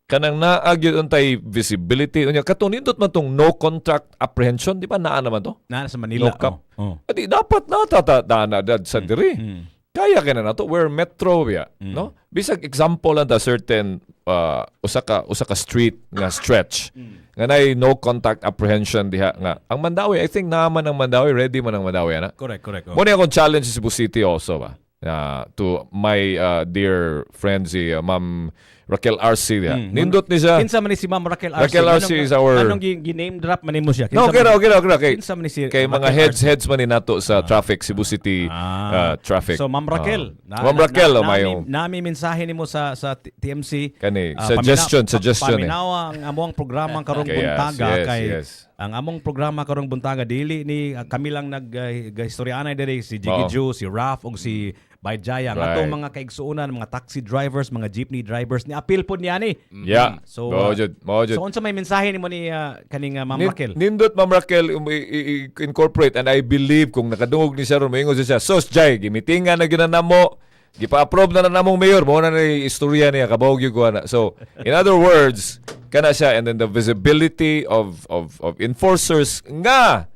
kanang naa gyud untay visibility unya kato nindot man tong no contact apprehension, di ba naa naman to? Na sa Manila. No cap. Oh. Adi dapat na tata na sa diri kaya kay na nato, we're metro ya, no? Bisag example lang ta certain usa ka street nga stretch nga nay no contact apprehension diha nga ang Mandaue, I think naa man ang Mandaue, ready man ang Mandaue ana. Correct, correct. Oh. Mo ni akong challenge sa Cebu City also ba to my dear friend si Ma'am Raquel Arce diha. Nindot ni siya. Kinsa man ni si Ma'am Raquel Arce? Raquel Arce is our- Anong gi-name drop man nimo siya? No, Kinsa okay ra, okay ra, okay ra. Kay, Kinsa man ni si kay mga Raquel heads Arce? Heads man ni nato sa traffic, Cebu City traffic. So Ma'am Raquel, Ma'am Raquel, oh, mayong nami mensahe nimo sa TMC. Kani, suggestion, suggestion eh. Paminawa ang among programa karong buntaga kay ang among programa karong buntaga dili ni kami lang nag istoryaanay diri, si Jiggy Oo. Ju, si Raf ug si Bay Jaya. Ang atong mga kaigsuonan, mga taxi drivers, mga jeepney drivers ni appeal pod niya ni. So, Mao jud, mao jud. So unsa may mensahe nimo ni kaning Ma'am Raquel? Nindot Ma'am Raquel incorporate and I believe kung nakadungog ni siya ron moingon siya, "Sos Jai, gimitingan na gyud na namo, gipa-approve na na namong mayor." Mo na ni istorya niya, kabaw gyud ko ana. So in other words, kana siya, and then the visibility of enforcers nga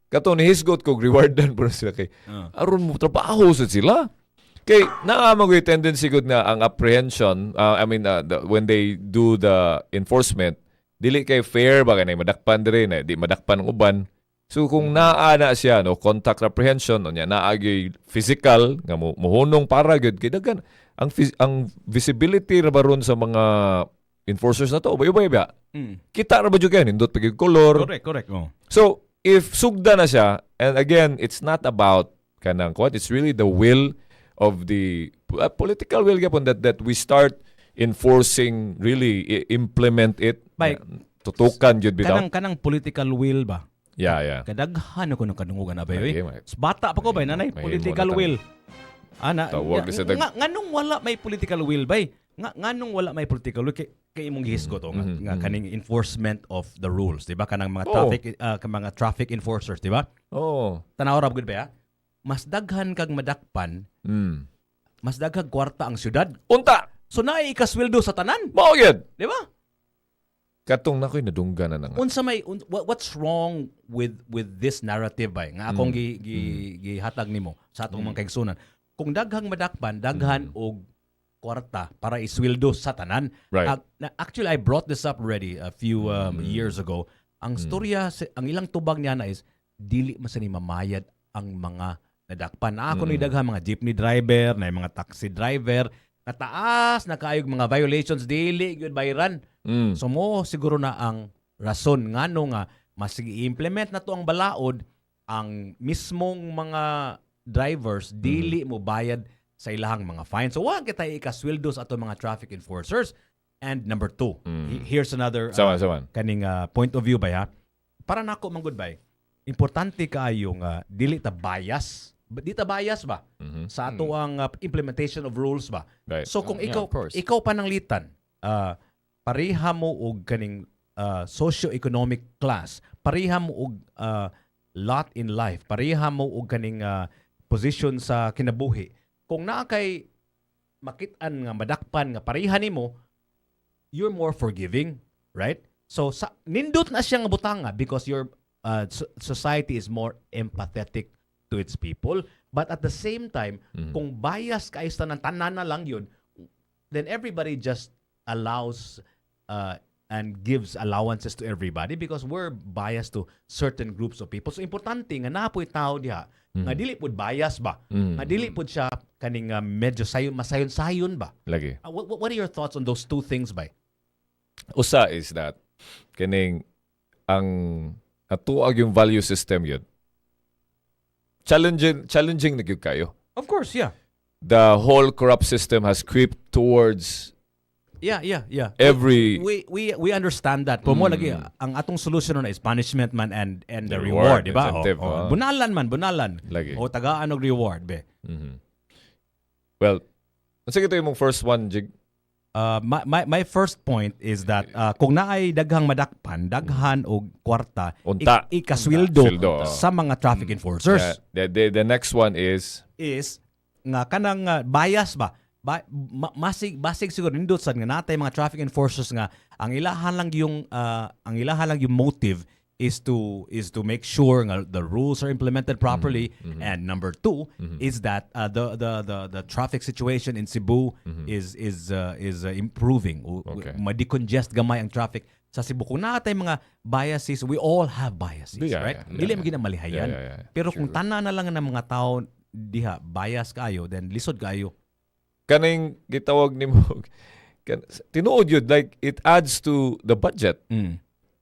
kato ni hisgot ko rewardan pud sila kay aron mo trabaho sa sila. Kay naa man ko'y tendency gud nga ang apprehension, I mean, when they do the enforcement, dili kay fair ba kay madakpan diri na di madakpan ang uban. So kung naa na siya no contact apprehension unya naa gyud physical nga mo muhunong para gyud kay daghan ang visibility ra ba ron sa mga enforcers na to, ubay-ubay ba? Kita ra ba jud kayo nindot pa gyud color. Correct, correct. Oh. So, if sugda na siya, and again, it's not about kanang what, it's really the will of the political will gyapon that we start enforcing, really implement it. Bay, Tutukan jud bitaw. Kanang political will ba? Yeah. Kadaghan ako ng kadungugan na ba oy. Okay, Bata pa ko ba nanay Mahimo political na will. Ana, Tawag ni sa nga, nganong wala may political will bay? Nga nganong wala may political will kay imong gihisgot o nga, nga kaning enforcement of the rules, di ba? Kanang mga traffic mga traffic enforcers, di ba? Oh. Tanaw ra gud ba ya? Mas daghan kag madakpan, mas daghang kwarta ang syudad. Unta, So naay ikasweldo sa tanan, mao gyud. di ba? Katong nakoy nadunggan na nga. Unsa may what's wrong with this narrative bay nga akong gi, gihatag nimo sa atong mga kaigsunan? Kung daghang madakpan, daghan og kwarta para isweldo sa tanan. Actually, I brought this up already a few years ago. Ang storya ang ilang tubag niya na is dili man sa ni mamayad ang mga nadakpan. Ako ni daghan mga jeepney driver, na mga taxi driver, kataas na kaayog mga violations, dili gyud bayaran. So mo siguro na ang rason ngano nga mas i-implement na to ang balaod, ang mismong mga drivers dili mo bayad sa ilahang mga fine. So wa kita ikasweldo sa ato mga traffic enforcers. And number two, here's another Sama, sama. Kaning point of view ba ya? Para nako man gud bay, importante kaayo nga dili ta bias. Di ta bias ba sa ato ang implementation of rules ba? So kung Yeah, ikaw of course. Ikaw pananglitan, pareha mo og kaning socio-economic class, pareha mo og lot in life, pareha mo og kaning position sa kinabuhi. Kung naa kay makit-an nga madakpan nga pareha nimo, you're more forgiving, right? So sa nindot na siya nga butanga because your society is more empathetic to its people. But at the same time, kung bias kaayo sa tanan, tanan na lang yun, then everybody just allows and gives allowances to everybody because we're biased to certain groups of people. So importante nga naa poy tao diha nga dili pud bias ba? Nga dili pud siya kaning medyo sayon masayon-sayon ba? Lagi. What are your thoughts on those two things ba? Usa is that kining ang atuag yung value system yun. Challenging na gyud kayo. Of course, yeah. The whole corrupt system has creeped towards every We understand that. Pero mo lagi ang atong solution na is punishment man and the reward, reward, di ba? Incentive, Oh. ah. Bunalan man, bunalan. Lagi. O tagaan og reward, be. Well, sige, ito yung first one, Jig. My first point is that kung naay daghang madakpan, daghan og kwarta, Unta. Ikasweldo Sweldo, oh. sa mga traffic enforcers. Yeah, the next one is Is nga kanang bias ba? Ba, masig basig siguro nindot sad nga natay mga traffic enforcers nga ang ilahan lang yung motive is to make sure nga the rules are implemented properly, and number two is that the traffic situation in Cebu is improving. Ma-decongest gamay ang traffic sa Cebu. Kung natay mga biases, we all have biases, right? Dili man gyud na malihayan, pero kung tanan na lang ng mga tao diha bias kayo, then lisod kayo. Kaning gitawag nimo tinuod yun, like it adds to the budget.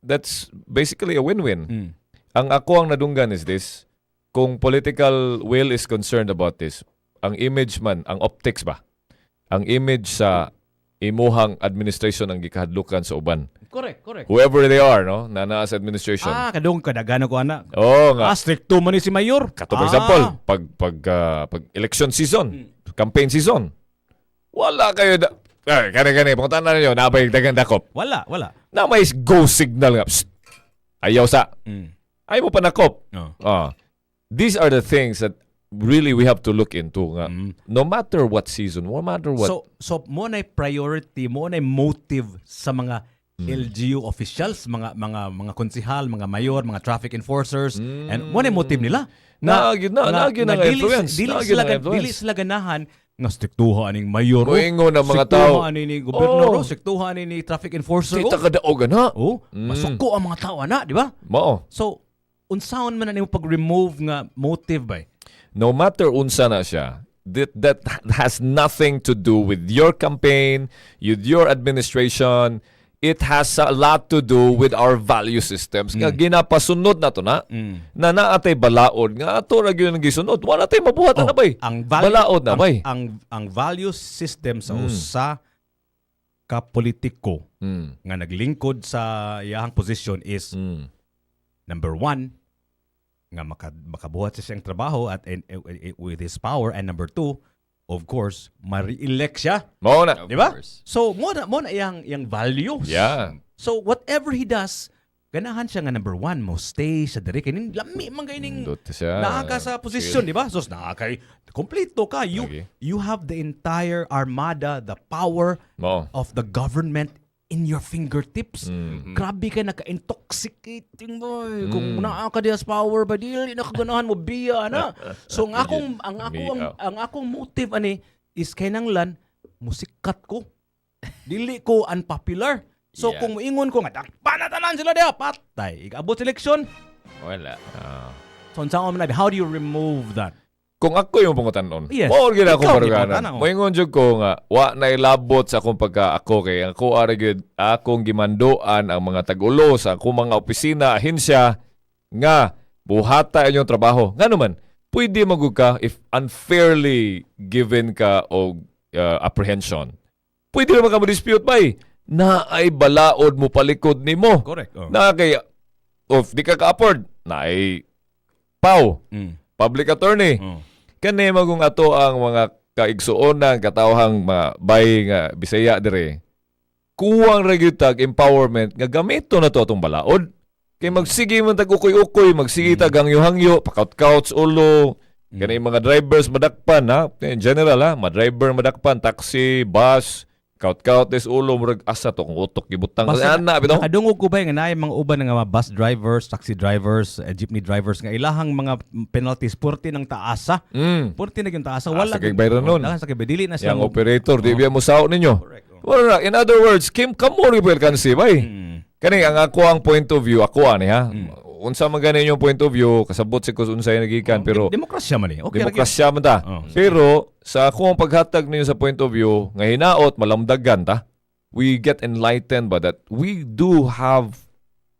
That's basically a win-win. Ang ako ang nadunggan is this: kung political will is concerned about this, ang image man, ang optics ba, ang image sa imuhang administration ang gikahadlukan sa uban. Correct, correct. Whoever they are, no, na naa sa administration. Ah, kadung kadagano ko ana. Oo nga. Ah, stricto man ni si Mayor. Kato, for example, pag election season, campaign season, wala kayo da, eh, kani kani punta na ninyo, nabay dagang dakop. Wala, wala. Na may go signal nga. "Psst, ayaw sa. Ayaw mo panakop." No. Ah. These are the things that really we have to look into nga. No matter what season, no matter what. So mo na priority, mo na motive sa mga LGU officials, mga konsehal, mga mayor, mga traffic enforcers, and mo na motive nila. Naa gyud na, naa gyud na nga dili, influence. dili Naa gyud sila na influence. Dili sila ganahan nga striktuha aning mayor. Oh. Moingon ang mga Striktuha tao. ani ni gobernador, Oh. oh. Striktuha ani ni traffic enforcer. Kita Oh. ka daog na. Oh, masuko ang mga tao ana, di ba? Mao. So, unsaon man na nimo pag-remove nga motive ba? No matter unsa na siya, that has nothing to do with your campaign, with your administration. It has a lot to do with our value systems. Nga ginapasunod na to na. Na naatay balaod nga ato ra gyud ang gisunod. Wala tay mabuhat na bay. Ang value, Balaod na ang, bay. Ang value system sa usa ka politiko nga naglingkod sa iyahang position is number one, nga makabuhat sa siyang trabaho at and with his power, and number two, of course, ma-re-elect siya. Mao na. Of Di ba? course. So mo na iyang values. So whatever he does, ganahan siya nga number one, mo stay sa diri kay ning lami man kay ning Nindot siya. naa ka sa posisyon, di ba? So naa kay kompleto ka. You Lagi. You have the entire armada, the power Mao. Of the government in your fingertips. Grabe ka naka-intoxicating boy. Kung naa ka diya sa power ba, dili na kaganahan mo biya na. So ang akong motive ani is kinahanglan musikat ko. Dili ko unpopular. So kung moingon ko nga dakpan na tanan sila diha, patay. Igabot eleksyon. Wala. So unsaon man na, how do you remove that? Kung ako yung pangutanon, mao gyud akong Ikaw, baruganan. gipangutanan, oh. Moingon jud ko nga wa na ilabot sa akong pagka ako kay ako ara gyud akong gimanduan ang mga tag-ulo sa akong mga opisina, ahensya nga buhata inyong trabaho. Ngano man Pwede magud ka if unfairly given ka og apprehension. Pwede naman ka mo dispute bay. Na ay balaod mo palikod nimo. Correct. Oh. Na kay of di ka ka-afford, na ay PAW, public attorney. Kani magong ato ang mga kaigsuonan, katawhang mga bay nga Bisaya dire. Kuwang ra gyud tag empowerment nga gamito na to atong balaod. Kay magsige man tag ukoy-ukoy, magsige tag hangyo-hangyo, pakaut-kaut sa ulo. Kani mga drivers madakpan ha, in general ha, ma-driver madakpan, taxi, bus, kaut-kaut des ulo, murag asa to kung utok gibutang. Basta Ana bitaw. Nakadungog ko ba nga naay mga uban nga mga bus drivers, taxi drivers, jeepney drivers nga ilahang mga penalties purti ng taasa. Purti na yung taasa. Taas Wala sa kay bayran nun. Wala sa kay dili na sila Yang operator, di biya mo sao ninyo. Correct. Oh. Wala na. In other words, Kim, kamo rin po bay. Kani ang ako ang point of view, ako ani ha. Unsa man gani inyong point of view, kasabot si kus unsay nagikan, pero Demokrasya man eh. Okay, ra gyud. Demokrasya man ta. Oh. Pero sa ako ang paghatag ninyo sa point of view, nga hinaot malamdagan ta, we get enlightened by that we do have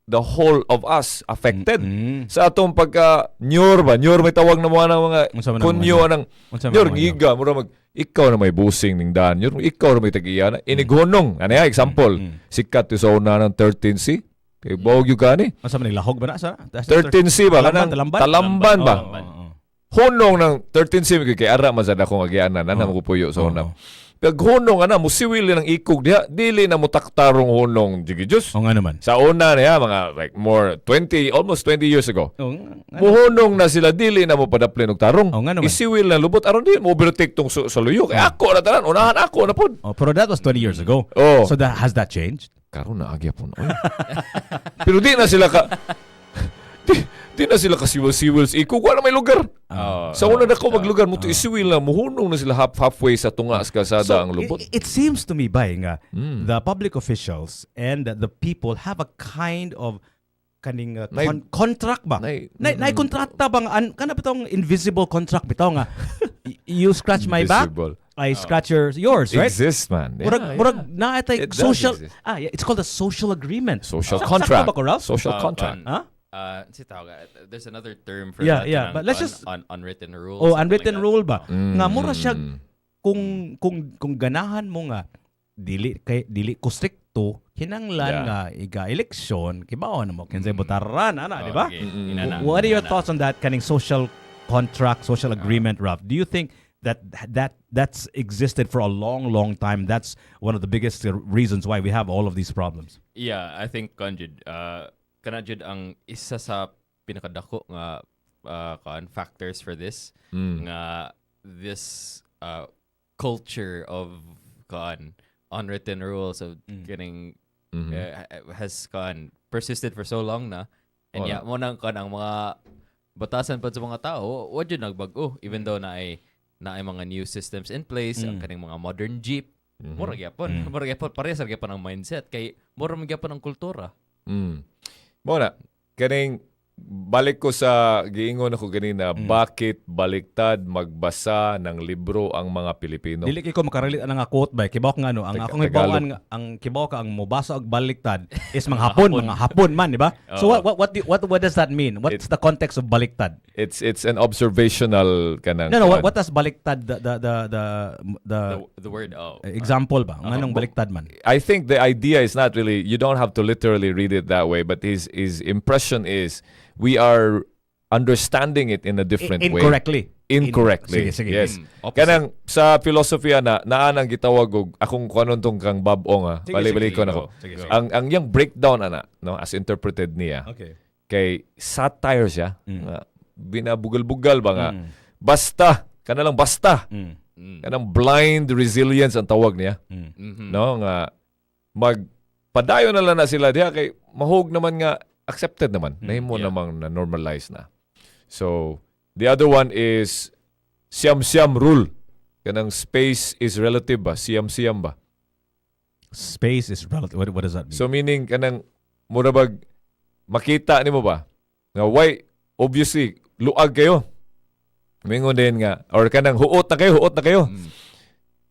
the whole of us affected. Sa atong pagka nyur ba, nyur may tawag na mga ng mga Unsa man ang kunyo anang Unsa man nyur ang mga ngiga mura mag ikaw na may busing ning daan, nyur ikaw na may tag-iya na inighunong. Ano ya example? Sikat to sa una ng 13C. Kay bawog yung kani. Unsa man lahog ba na sa? 13C ba Talamban, kanang talamban? Talamban ba? Oo, oo, oo. Hunong ng 13C kay ara man sad akong agianan ana mo puyo sa una. Pag hunong ana mo siwil ng ikog diha, dili na mo taktarong hunong jigi Diyos. Oo nga naman. Sa una niya mga like more 20, almost 20 years ago. Oo nga. Muhunong na sila, dili na mo padaplin og tarong. Oo nga naman. Isiwil na lubot aron di mo overtake tong sa luyo. Kay ako na tanan, unahan ako na pod. Oh, pero that was 20 years ago. Oh. So that has that changed? Karon na agya po na. Oy. Pero di na sila ka di na sila kasiwil-siwil sa ikog. Wala may lugar. Oh, Sa una na ko maglugar mo to isiwil na muhunong na sila halfway sa tunga sa kalsada ang lubot. It seems to me bay nga the public officials and the people have a kind of kaning contract ba? Nay kontrata bang an kana bitong invisible contract bitaw nga you scratch my back, Invisible. I scratch yours, right? Exists, man. Yeah, Murag murag na itay It does social exist. ah yeah, it's called a social agreement. Social Sakto contract. ba ko, Ralph? Social contract. Huh? Si tawag, there's another term for Yeah, that. yeah, Kanang but let's just- unwritten rules. Oh, something unwritten like that. rule ba? Nga mura siya kung ganahan mo nga dili kay dili ko strikto kinanglan nga iga eleksyon kibaw na mo kinsay botaran ana, Oh, di ba? okay. Inana, What are your inana. thoughts on that kaning social contract, social agreement, Ralph? Do you think that that's existed for a long, long time? That's one of the biggest reasons why we have all of these problems. Yeah, I think kan jud kana jud ang isa sa pinakadako nga kan factors for this nga this culture of kan unwritten rules of getting has kan persisted for so long na and Oo yeah, mo nang kan ang mga batasan pa sa mga tao wa jud nagbag-o even though na ay mga new systems in place, ang kaning mga modern jeep, mura gyapon, mura gyapon, parehas ra gyapon ang mindset kay mura man gyapon ang kultura. Mo na, kaning balik ko sa giingon ako ganina, bakit baliktad magbasa ng libro ang mga Pilipino? Dili kay ko makarelate ang nga quote ba, kibaw nga ano, ang akong Tagalog. hibawan nga ang kibaw ka ang mobasa og baliktad is mga Hapon, mga Hapon man, di ba? So what does that mean? What's the context of baliktad? It's an observational kanang No, kuan. what does baliktad the The word, oh. Example ba? Nganong baliktad man? I think the idea is not really, you don't have to literally read it that way, but his impression is we are understanding it in a different way. Incorrectly. Incorrectly. Sige, sige. Yes. Opposite. Kanang sa philosophy na naa nang gitawag og akong kuanon tong kang Bob Ong ah. Sige, Bali-balik sige, ko na ko. Sige, sige. Ang yang breakdown ana, no, as interpreted niya kay satire siya. Nga, binabugal-bugal ba nga. Basta kana lang basta. Kanang blind resilience ang tawag niya. No, nga mag padayon na lang na sila diha kay mahug naman nga accepted naman. Nahimo namang na normalize na. So, the other one is siyam-siyam rule. Kanang space is relative ba? Siyam-siyam ba? Space is relative. What does that mean? So meaning kanang mura bag makita nimo ba nga why obviously luag kayo. Mingon din nga or kanang huot na kayo, huot na kayo.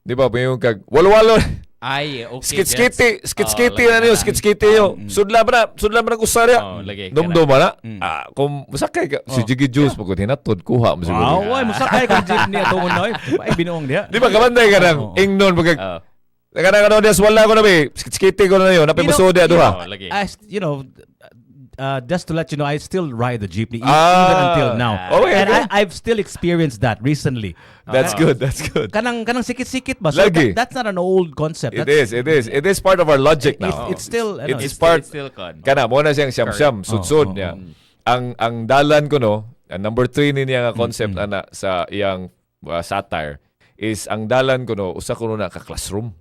Di ba? Mingon kag walo-walo. Ay, okay. Skit-skiti, skit-skiti Oh, na lagi niyo, na. skit-skiti yo. Sudla ba na, sudla ba na kusarya. Oh, lagi. Dumdum ba na? Mm. Ah, kung masakay ka, si Jiggy Juice, pagkod hinatod, kuha mo siguro. Wow, ay musakay kong jeepney atong unoy. Ay binuong diha. Di ba, kabanday ka nang, Oo. ingnon, pagka, Oh, kana ka diya, wala ko na ba, skit-skiti ko na yun, napay musod diya, duha. oh, lagi. I, you know, just to let you know, I still ride the jeepney Ah. even until now. Okay, And okay. I've still experienced that recently. That's good, that's good. Kanang sikit-sikit ba? So Lagi. that's not an old concept. It That's, is, it is part of our logic now. It's still, ano, It's part, It's still con. kana, mo na siyang siyam-siyam, sudsud Oh, niya. Ang dalan ko no, ang number 3 ni niya nga concept ana sa iyang satire is ang dalan ko no, usa ko no na ka classroom.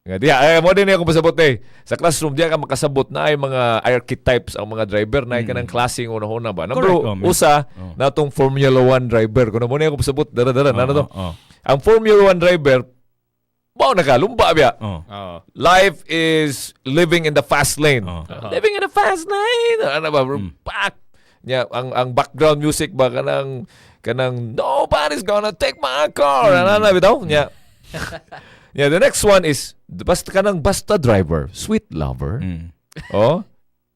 Nga diya, ay mo din ako pasabot eh. Sa classroom diya ka makasabot na ay mga archetypes ang mga driver na ay kanang klase ng una-una ba. Number Correct, oh, man. usa Oh. na tong Formula 1 driver kuno mo na ako pasabot dara dara na to. Oh, Ang Formula 1 driver mao na ka lumba biya. oh, Oh. Life is living in the fast lane. Oh. Living in the fast lane. Ano ba? Pak. Nya, ang background music ba kanang nobody's gonna take my car. Ano na bitaw? Nya. Yeah, the next one is basta kanang basta driver, sweet lover. Oh.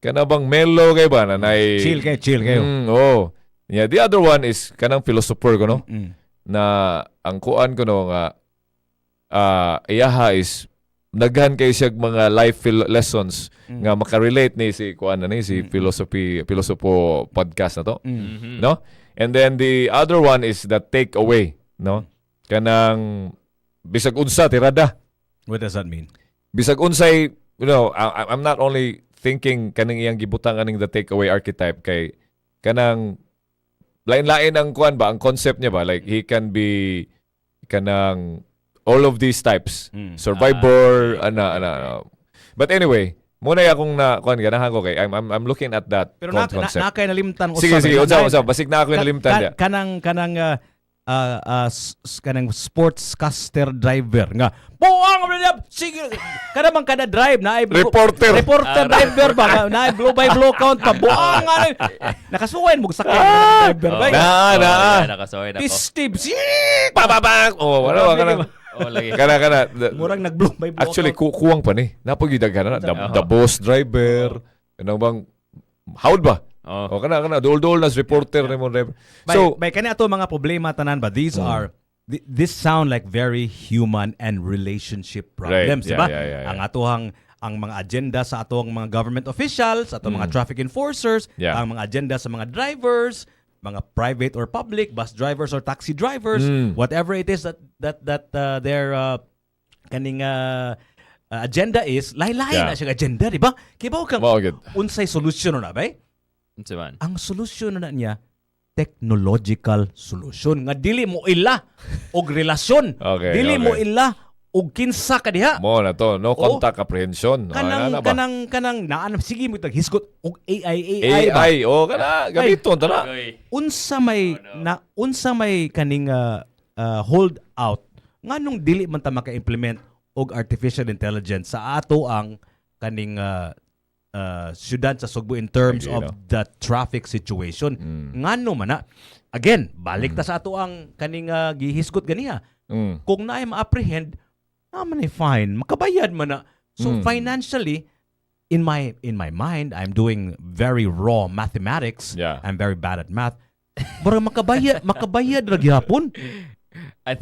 Kana bang mellow kay ba na nay Chill kayo, chill kayo. Oh. Yeah, the other one is kanang philosopher ko no na ang kuan ko no nga iyaha is naghan kay siya mga life lessons nga makarelate ni si kuan na ni si philosophy philosopho podcast na to, no? And then the other one is the take away, no? Kanang bisag unsa tirada, What does that mean? Bisag unsay, I'm not only thinking kaning iyang gibutang aning the takeaway archetype kay kanang lain-lain ang kuan ba, ang concept niya ba, like he can be kanang all of these types, survivor, ana ana ana. But anyway, muna akong na kuan ganahan ko kay I'm looking at that Pero na, concept. na kay nalimtan Sige usab sige, eh. unsa unsa basig na ako nalimtan dia. Kanang kanang kanang sportscaster driver nga buang sige kada man kada drive na ay Reporter. Reporter driver ba nga, na ay blow by blow count pa buang ano nakasuwain mo sakay driver ba. Na na. Oh, yeah, nakasuway na ako. Steve Pa pa pa. Oh, wala ba kanang Oh, lagi. kana kana murang nag blow by blow Actually, count. kuwang pa ni. Napagidaghan na. The boss driver. Kanang bang, howd ba? Oh. O kana kana duol-duol na reporter ni mo driver. Bay, So, bay kani ato mga problema tanan ba, these are this sound like very human and relationship problems, di ba? Yeah. Ang atuhang ang mga agenda sa atong mga government officials, atong mga traffic enforcers, ang mga agenda sa mga drivers, mga private or public bus drivers or taxi drivers, whatever it is that their kaning agenda is, lahi-lahi na siya agenda, di ba? Kibaw kang Mao gyud. Unsay solusyon na bay? Unsa man? Ang solusyon na niya, technological solution nga dili mo ila og relasyon, dili mo ila og kinsa ka diha. Mo na to, no Oo. contact apprehension. O, Kanang ana ba? Kanang naan sige mo taghisgot og AI AI ba. AI, oh kana gamiton ta na. Agoy. Unsa may na unsa may kaning hold out nganong dili man ta maka-implement og artificial intelligence sa ato ang kaning syudad sa Sugbo in terms Lagi, of no? the traffic situation? Ngano man na? Again, balik ta sa ato ang kaning gihisgot ganiha, kung naay ma-apprehend na man ay fine, makabayad man na. So financially, in my mind, I'm doing very raw mathematics. I'm very bad at math, pero makabayad ra gyapon. I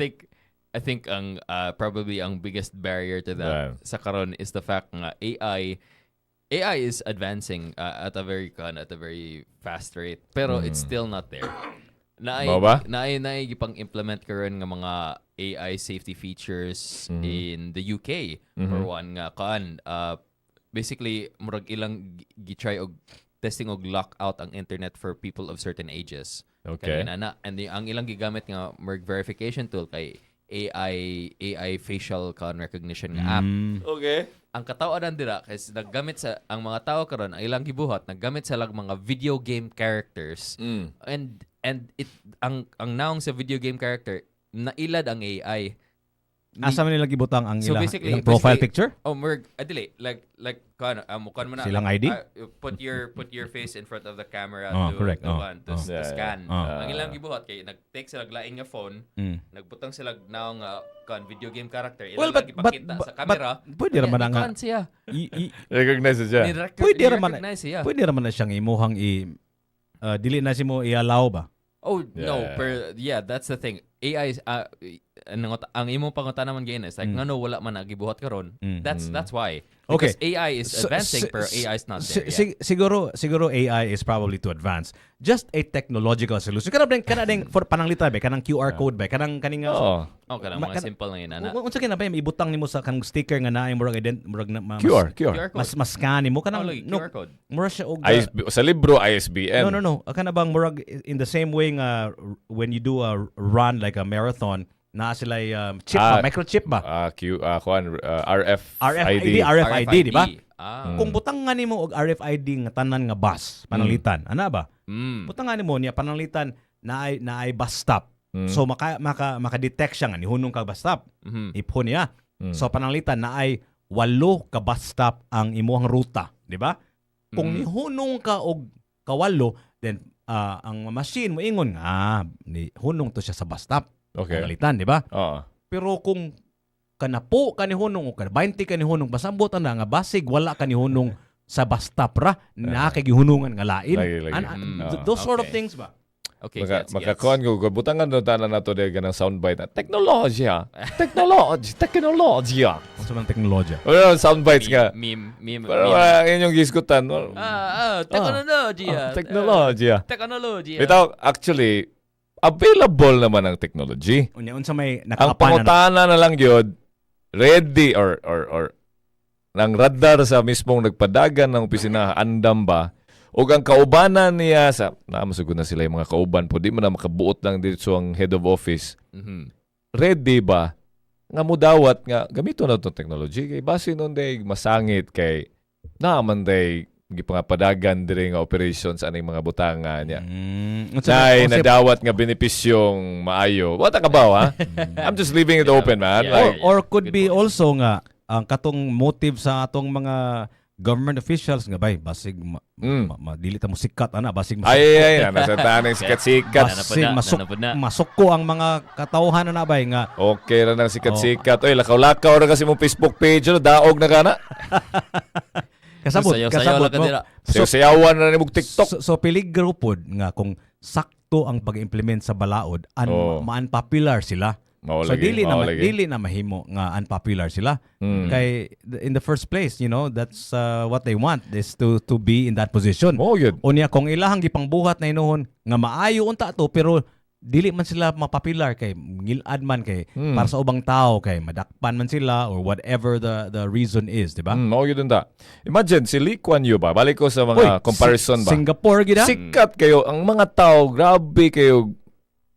think ang probably ang biggest barrier to that sa karon is the fact nga AI is advancing at a very fast rate, pero it's still not there. Naay Mao ba? Naay gipang implement karon nga mga AI safety features in the UK for one nga kan basically murag ilang gi-try og testing og lock out ang internet for people of certain ages. Kanina na and ang ilang gigamit nga murag verification tool kay AI facial kan recognition nga app. Ang katawanan dira kay naggamit sa ang mga tao karon, ang ilang gibuhat, naggamit sa lag mga video game characters and it ang naong sa video game character nailad ang AI. Asa man nila gibutang ang So basically- ilang profile basically- picture? Oh, murag, dili, like kuan kuan mo na. Silang ID? Put your face in front of the camera Oh, to correct. to, Oh, kuan, to, oh. to scan. Oh. Ang ilang gibuhat kay nag-take sila lain nga phone, nagbutang sila now nga kuan video game character. Ilang Well, lang ipakita sa camera. But pwede ra man Niya, nga ni-kuan siya. Recognize siya. Pwede ra man- Ni-recognize siya. Pwede ra man na siyang imuhang i dili na si mo i-allow ba? Oh no, Yeah. per yeah, that's the thing. AI is ang imong pangutana man gain is like ngano wala man nagibuhat karon. That's why. Okay. Because AI is advancing pero AI is not there yet. Siguro AI is probably too advanced. Just a technological solution. Kana ding for pananglita ba, kanang QR code ba, kanang kaning Oo. Oh, kanang mga simple lang yun, ana. Unsa kina ba ibutang nimo sa kanang sticker nga naay murag ident murag na, QR, QR. QR code. Mas scan nimo kanang Oh, lagi, no, QR code. murag siya og ISB, sa libro, ISBN. No. Kana bang murag in the same way nga when you do a run like a marathon, naa sila chip ba, microchip ba? Q, kuan, RF, RFID, ID. RFID, di ba? Ah. Kung butang nga nimo og RFID nga tanan nga bus, pananglitan, ana ba? Butang nga nimo niya pananglitan naay bus stop. So maka maka maka-detect siya nga nihunong ka bus stop. Ipon niya. So pananglitan naay walo ka bus stop ang imuhang ruta, di ba? Kung nihunong ka og kawalo, then ang machine mo ingon nga ni hunong to siya sa bus stop. Pananglitan, di ba? Oo. Pero kung kanapo ka ni hunong o ka 20 ka ni hunong, pasambot na nga basig wala ka ni hunong sa bus stop ra, na kay gihunungan nga lain. Lagi, lagi. Those sort of things ba? Okay, Maka, gets, gets. makakuan ko, butangan na tanan nato dahil ganang soundbite na, teknolohiya, technology, teknolohiya. Unsa man teknolohiya? Wala soundbites nga. Meme, meme, Pero meme. wala inyong gisgutan. Teknolohiya. Teknolohiya. Teknolohiya. Bitaw, actually, available naman ang technology. Unya unsa may Ang nakaapan na pangutana na lang yun, ready or ng radar sa mismong nagpadagan ng opisina, andam ba, o ang kaubanan niya sa, namasugod na sila yung mga kauban po, di mo na makabuot lang dito ang head of office, ready ba nga mudawat nga gamito na itong technology kay base nun day masangit kay naaman day gipangapadagan diri nga operations aning mga butanga niya. Unsa Nay unsa nadawat nga benepisyong maayo. What ka ba ha? I'm just leaving it open, man. Yeah. Like, Or could Good be point. also nga ang katong motive sa atong mga government officials nga bay basig dili ta mo sikat ana, basig Ay ay ay, nasa tanang sikat-sikat. basig Nanapod na, masuk nanapod na. masuko ang mga katawhan na bay nga. Okay ra nang sikat-sikat. Oy, lakaw-lakaw ra kasi mong Facebook page, ano, daog na kana. Kasabot Sayaw-sayaw kasabot lang ka mo. dira. So, Sayaw-sayawan na nimong TikTok. So peligro pod nga kung sakto ang pag-implement sa balaod ma-unpopular sila. Mao So lagi, dili na mao lagi. dili na mahimo nga unpopular sila. Kay in the first place, that's what they want is to be in that position. Mao gyud. Unya kung ilahang gipangbuhat na hinuon nga maayo unta to, pero dili man sila mapopular kay ngilad man kay para sa ubang tao kay madakpan man sila or whatever the reason is, di ba? Mao gyud unta. Imagine si Lee Kuan Yew ba? Balik ko sa mga Uy, comparison ba. Singapore gid ah? Sikat kayo ang mga tao, grabe kayo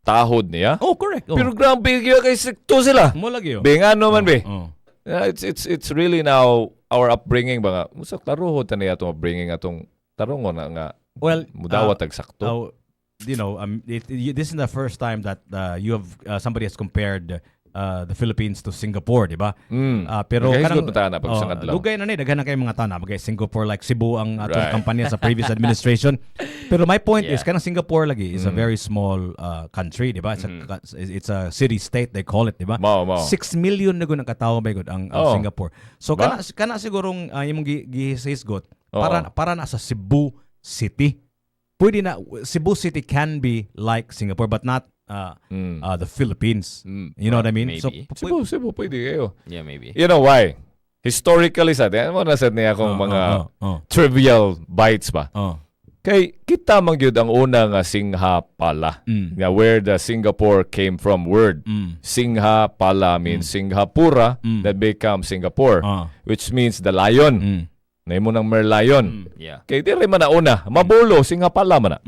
tahod niya. Oh, correct. Oh. Pero grabe kayo kay strikto sila. Mo lagi oh. Be ngano man be. Oh. Yeah, it's really now our upbringing ba nga. Musa klaroho ta niya atong upbringing atong tarungon na nga Well, mudawat tag sakto. This is the first time that you have somebody has compared the Philippines to Singapore, di ba? Pero Nakahisgot pa ta na pag oh, sa adlaw. dugay na ni, daghan na kay mga tao na bagay Singapore like Cebu ang atong kampanya sa previous administration. Pero my point is kanang Singapore lagi is a very small country, di ba? It's a city state they call it, di ba? Mao mao. 6 million na gud ang katao ba gud ang Singapore. So Ba? kana kana sigurong imong gihisgot para na sa Cebu City. Pwede na Cebu City can be like Singapore but not the Philippines. You know what I mean? Maybe. So Cebu, Cebu pwede kayo. Yeah, maybe. You know why? Historically sa atin, mo na sad niya akong mga trivial bites ba? Oh. Kay kita man gyud ang una nga Singha pala. Nga where the Singapore came from word. Singha pala means Singhapura that become Singapore, which means the lion. Naimo ng Merlion. Kay diri man na una, Mabulo Singhapala man na.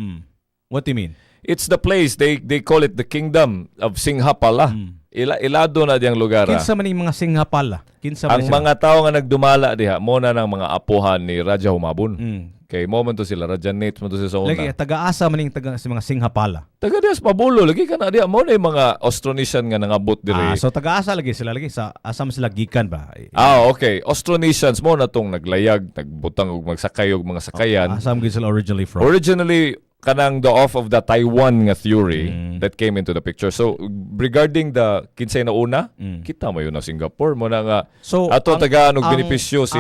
What do you mean? It's the place they call it the kingdom of Singhapala. Ila ilado na diyang lugar. Kinsa man yung mga Singhapala? Kinsa man Ang sila? mga tao nga nagdumala diha mo na ng mga apuhan ni Raja Humabon. Kay mo man to sila, Rajanates man to sila sa una. Lagi taga-asa man ning taga sa mga Singhapala. Taga diha sa Pabulo, lagi ka na diha mo na yung mga Austronesian nga nangabot Ah, diri. so taga-asa lagi sila lagi sa asa man sila gikan ba? Ah, okay. Austronesians mo na tong naglayag, nagbutang og magsakay og mga sakayan. Asa man gyud sila originally from? Originally, kanang the off of the Taiwan nga theory that came into the picture. So, regarding the kinsay na una, kita mo yun na Singapore mo na nga So ato tagaan og benepisyo si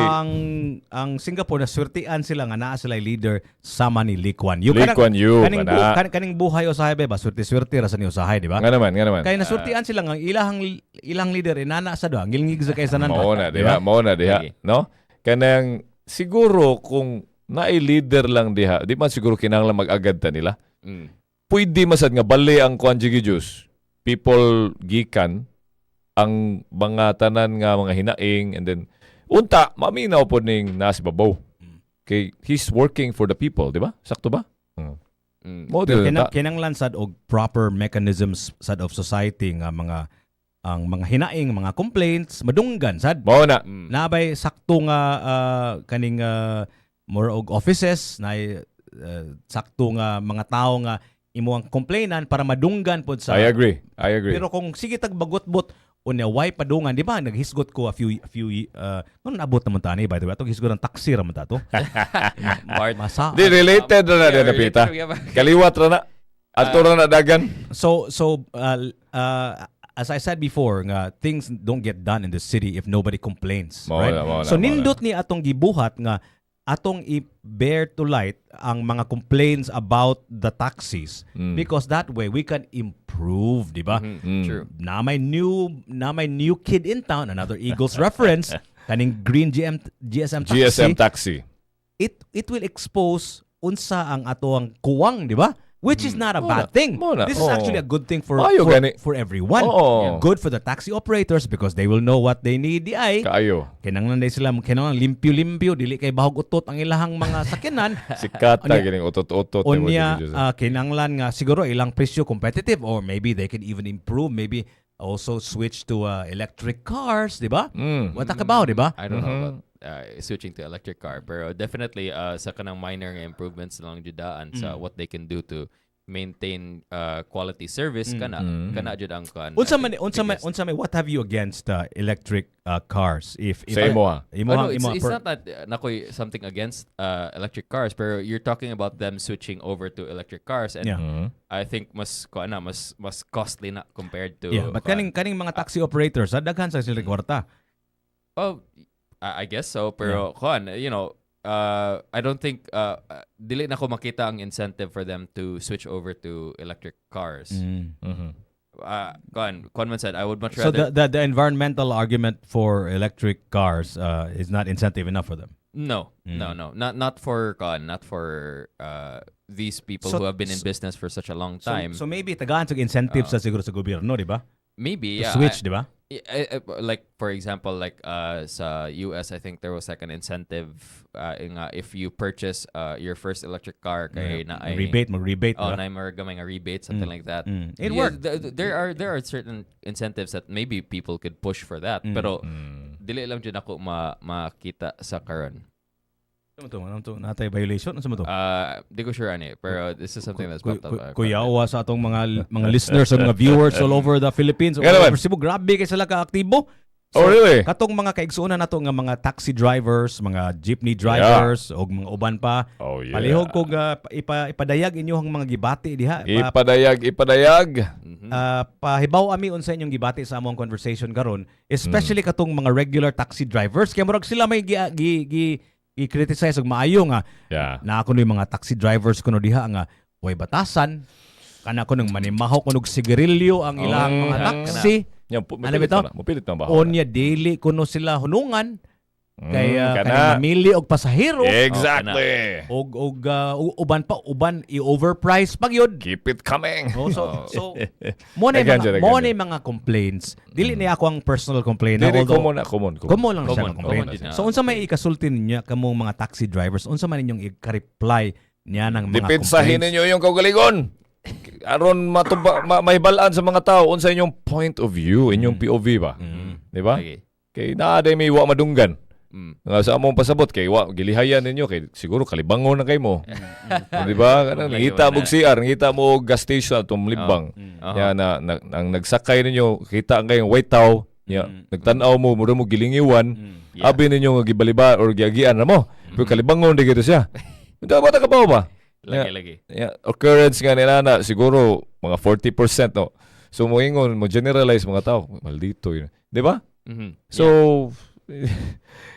ang Singapore na swertian sila nga naa sila leader sama ni Lee Kuan Yew. Lee Kuan Yew, Kaning, kana. kaning buhay usahay ba swerte-swerte ra sa ni usahay, di ba? Nga naman, nga naman. Kay nasurtian sila nga ilahang ilang leader inana sa duha, ngilngig sa kay sanan. Mao na diha, mao na diha, Lagi. no? Kanang siguro kung naay leader lang diha, di man siguro kinahanglan mag-agad ta nila. Pwede masad nga bali ang kuan Jiggy Juice. People gikan ang mga tanan nga mga hinaing and then unta maminaw pod ning nasa babaw. Kay he's working for the people, di ba? Sakto ba? Mm. Mo Pero di ta. kinanglan sad og proper mechanisms sad of society nga mga ang mga hinaing, mga complaints madunggan sad. Mao na. Nabay sakto nga kaning more og offices na sakto nga mga tao nga imo ang complainan para madunggan pod sa I agree. I agree. Pero kung sige tag bagot-bot unya why padungan, di ba? Naghisgot ko a few nung naabot naman ta ni, by the way, atong hisgot ng taxi ra man ta to. Part. Masa. Di related na na Yeah, na pita. related, yeah, ba? Kaliwat ra na. Adto ra na dagan. So as I said before nga things don't get done in the city if nobody complains, Mao right? na, mao na, So mao na. nindot ni atong gibuhat nga atong i-bear to light ang mga complaints about the taxis because that way we can improve, di ba? True. Na may new kid in town, another Eagles reference, kaning green GM GSM taxi. GSM taxi. It will expose unsa ang ato ang kuwang, di ba? Which is not a Mao bad na, thing. mao na, This is oo. actually a good thing for Maayo gani. for everyone. Oo. Good for the taxi operators because they will know what they need di ay. Kaayo. Kinanglan day sila, kinanglan limpyo-limpyo, dili kay bahog utot ang ilahang mga sakyanan. Sikata Unya- gining utot-utot ni mo, Unya, Jiggy Juice. kinanglan nga siguro ilang presyo competitive or maybe they can even improve, maybe also switch to electric cars, di ba? What about, di ba? I don't know about switching to electric car, pero definitely sa kanang minor nga improvements lang judaan sa what they can do to maintain quality service kana kana jud ang kuan. Unsa I man think, unsa man biggest. unsa may what have you against electric cars if Sa imo ah. imo Oh, no, imo it's not that nakoy something against electric cars, pero you're talking about them switching over to electric cars and I think mas kuan na mas costly na compared to Yeah, but kuan. kaning mga taxi operators, daghan sa sila kwarta. Oh, I guess so. Pero kuan, I don't think dili na ko makita ang incentive for them to switch over to electric cars. Kuan man said, I would much So rather the environmental argument for electric cars is not incentive enough for them. No, no, not for kuan, not for these people who have been in business for such a long time. So maybe tagaan sa incentive sa siguro sa gobyerno, di ba? Maybe, To yeah. switch, di ba? Like for example, like sa US, I think there was like an incentive in, if you purchase your first electric car kay na ay Rebate, mag-rebate, Oh, di ba? na may gamay nga rebate, something like that. It Yeah, worked. There are certain incentives that maybe people could push for that. Pero dili lang jud ako makita sa karon. Ano to? Ano to? Natay violation? Ano to? Di ko sure ani, pero this is something that's popped up. Kuya, awa sa atong mga listeners o mga viewers all over the Philippines, all Nga naman. over Cebu, grabe kay sila kaaktibo. Oh, really? Katong mga kaigsuonan nato nga mga taxi drivers, mga jeepney drivers ug mga uban pa. Oh, yeah. Palihog kog ipadayag inyong mga gibati diha. Ipadayag, ipadayag. Pahibaw ami unsa inyong gibati sa among conversation karon, especially katong mga regular taxi drivers kay murag sila may gi, gi, gi, gi-criticize og maayo nga na ako yung mga taxi drivers kuno diha nga way batasan kana ko nang manimaho kuno og sigarilyo ang ilang mga taxi. Yan, Ano mupilit ba ito? na. Mupilit na ba? Onya dili kuno sila hunungan kay Kana. kanang mamili og pasahero Exactly. og uban pa uban i-overprice pag yun. Keep it coming. Oh, so mo na Again, mga dyan, again, mo na dyan. mga complaints. Dili ni ako ang personal complaint. Dili, although- common na, common. Common. Common lang siya Common, nga complaint. common din na. So unsa may ikasulti ninyo kamong mga taxi drivers? Unsa man inyong ika-reply niya ng mga Depensahin complaints? ninyo yung kaugalingon. Aron matuba, mahibalaan sa mga tao unsa inyong point of view, inyong POV ba? Di ba? Okay. Kay naa day may wa madunggan. Nga sa among pasabot kay wa gilihayan ninyo kay siguro kalibangon na kay mo. O, di ba? Kanang Lagi nangita man mo na. CR, nangita mo og gas station atong libang. Ya na ang nagsakay ninyo kita ang kayong white tao. Ya, nagtan-aw mo mura mo gilingiwan. Abi ninyo nga gibaliba or giagian na mo. Pero kalibangon di gito siya. Unta ba ta ka ba? Lagi lagi. Yeah, occurrence nga nila na siguro mga 40%, no. So moingon mo generalize mga tao, maldito yun. Di ba? Mhm. So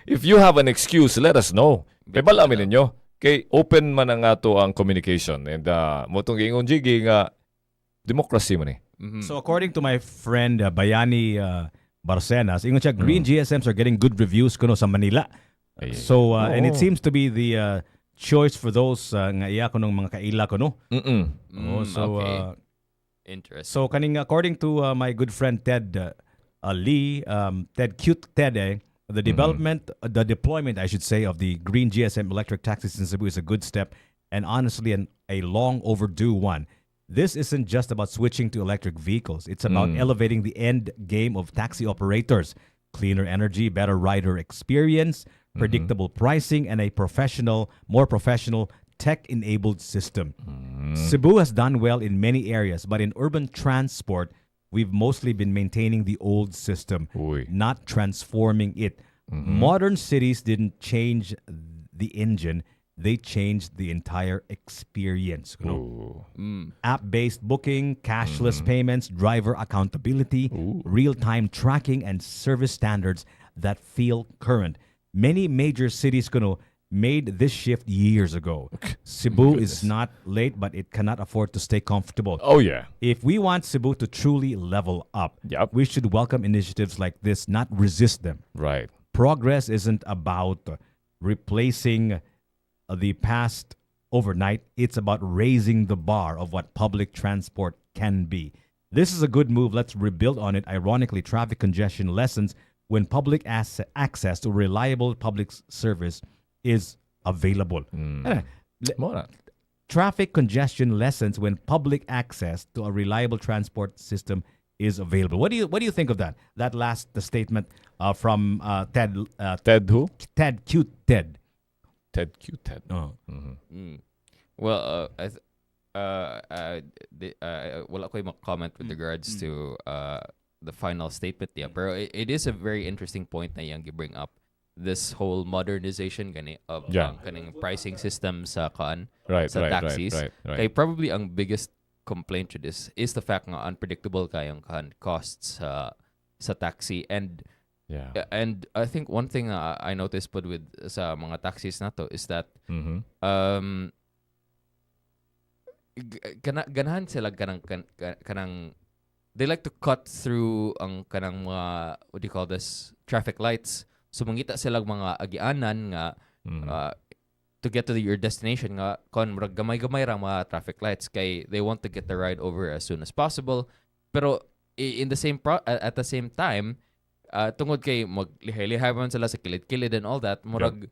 if you have an excuse, let us know. Kay bala mi ninyo. Kay open man ang ato ang communication and mo tong giingon Jiggy nga democracy man eh. So according to my friend Bayani Barcenas, ingon siya, green GSMs are getting good reviews kuno sa Manila. Ay. So and it Oo. Seems to be the choice for those nga iya kunong mga kaila kuno. Oh, so Interesting. So kaning according to my good friend Ted Lee, Ted Cute Ted, eh, the development, the deployment, I should say, of the green GSM electric taxis in Cebu is a good step and honestly a long overdue one. This isn't just about switching to electric vehicles. It's about elevating the end game of taxi operators. Cleaner energy, better rider experience, predictable pricing, and a professional, more professional, tech-enabled system. Cebu has done well in many areas, but in urban transport, we've mostly been maintaining the old system, Uy. Not transforming it. Modern cities didn't change the engine, they changed the entire experience. Ooh. App-based booking, cashless payments, driver accountability, real-time tracking, and service standards that feel current. Many major cities kuno made this shift years ago. Cebu is not late, but it cannot afford to stay comfortable. If we want Cebu to truly level up, we should welcome initiatives like this, not resist them. Progress isn't about replacing the past overnight. It's about raising the bar of what public transport can be. This is a good move. Let's rebuild on it. Ironically, traffic congestion lessens when public access to reliable public service is available. Mo na. Traffic congestion lessens when public access to a reliable transport system is available. What do you think of that? That last the statement from Ted Ted who? Ted Cute Ted. Ted Q Ted. Oh. Well, I th- di, wala ko'y comment with regards to the final statement niya. Pero it is a very interesting point na iyang bring up, this whole modernization gani of ang kaning pricing system sa kaan sa taxis. Kay probably ang biggest complaint to this is the fact nga unpredictable kayong kaan costs sa taxi and and I think one thing I noticed pud with sa mga taxis nato is that ganahan sila kanang kanang they like to cut through ang kanang mga, what do you call this, traffic lights. So mangita sila og mga agianan nga to get to your destination nga kon murag gamay-gamay ra mga traffic lights kay they want to get the ride over as soon as possible. Pero i- in the same pro- at the same time, tungod kay maglihay-lihay man sila sa kilid-kilid and all that, murag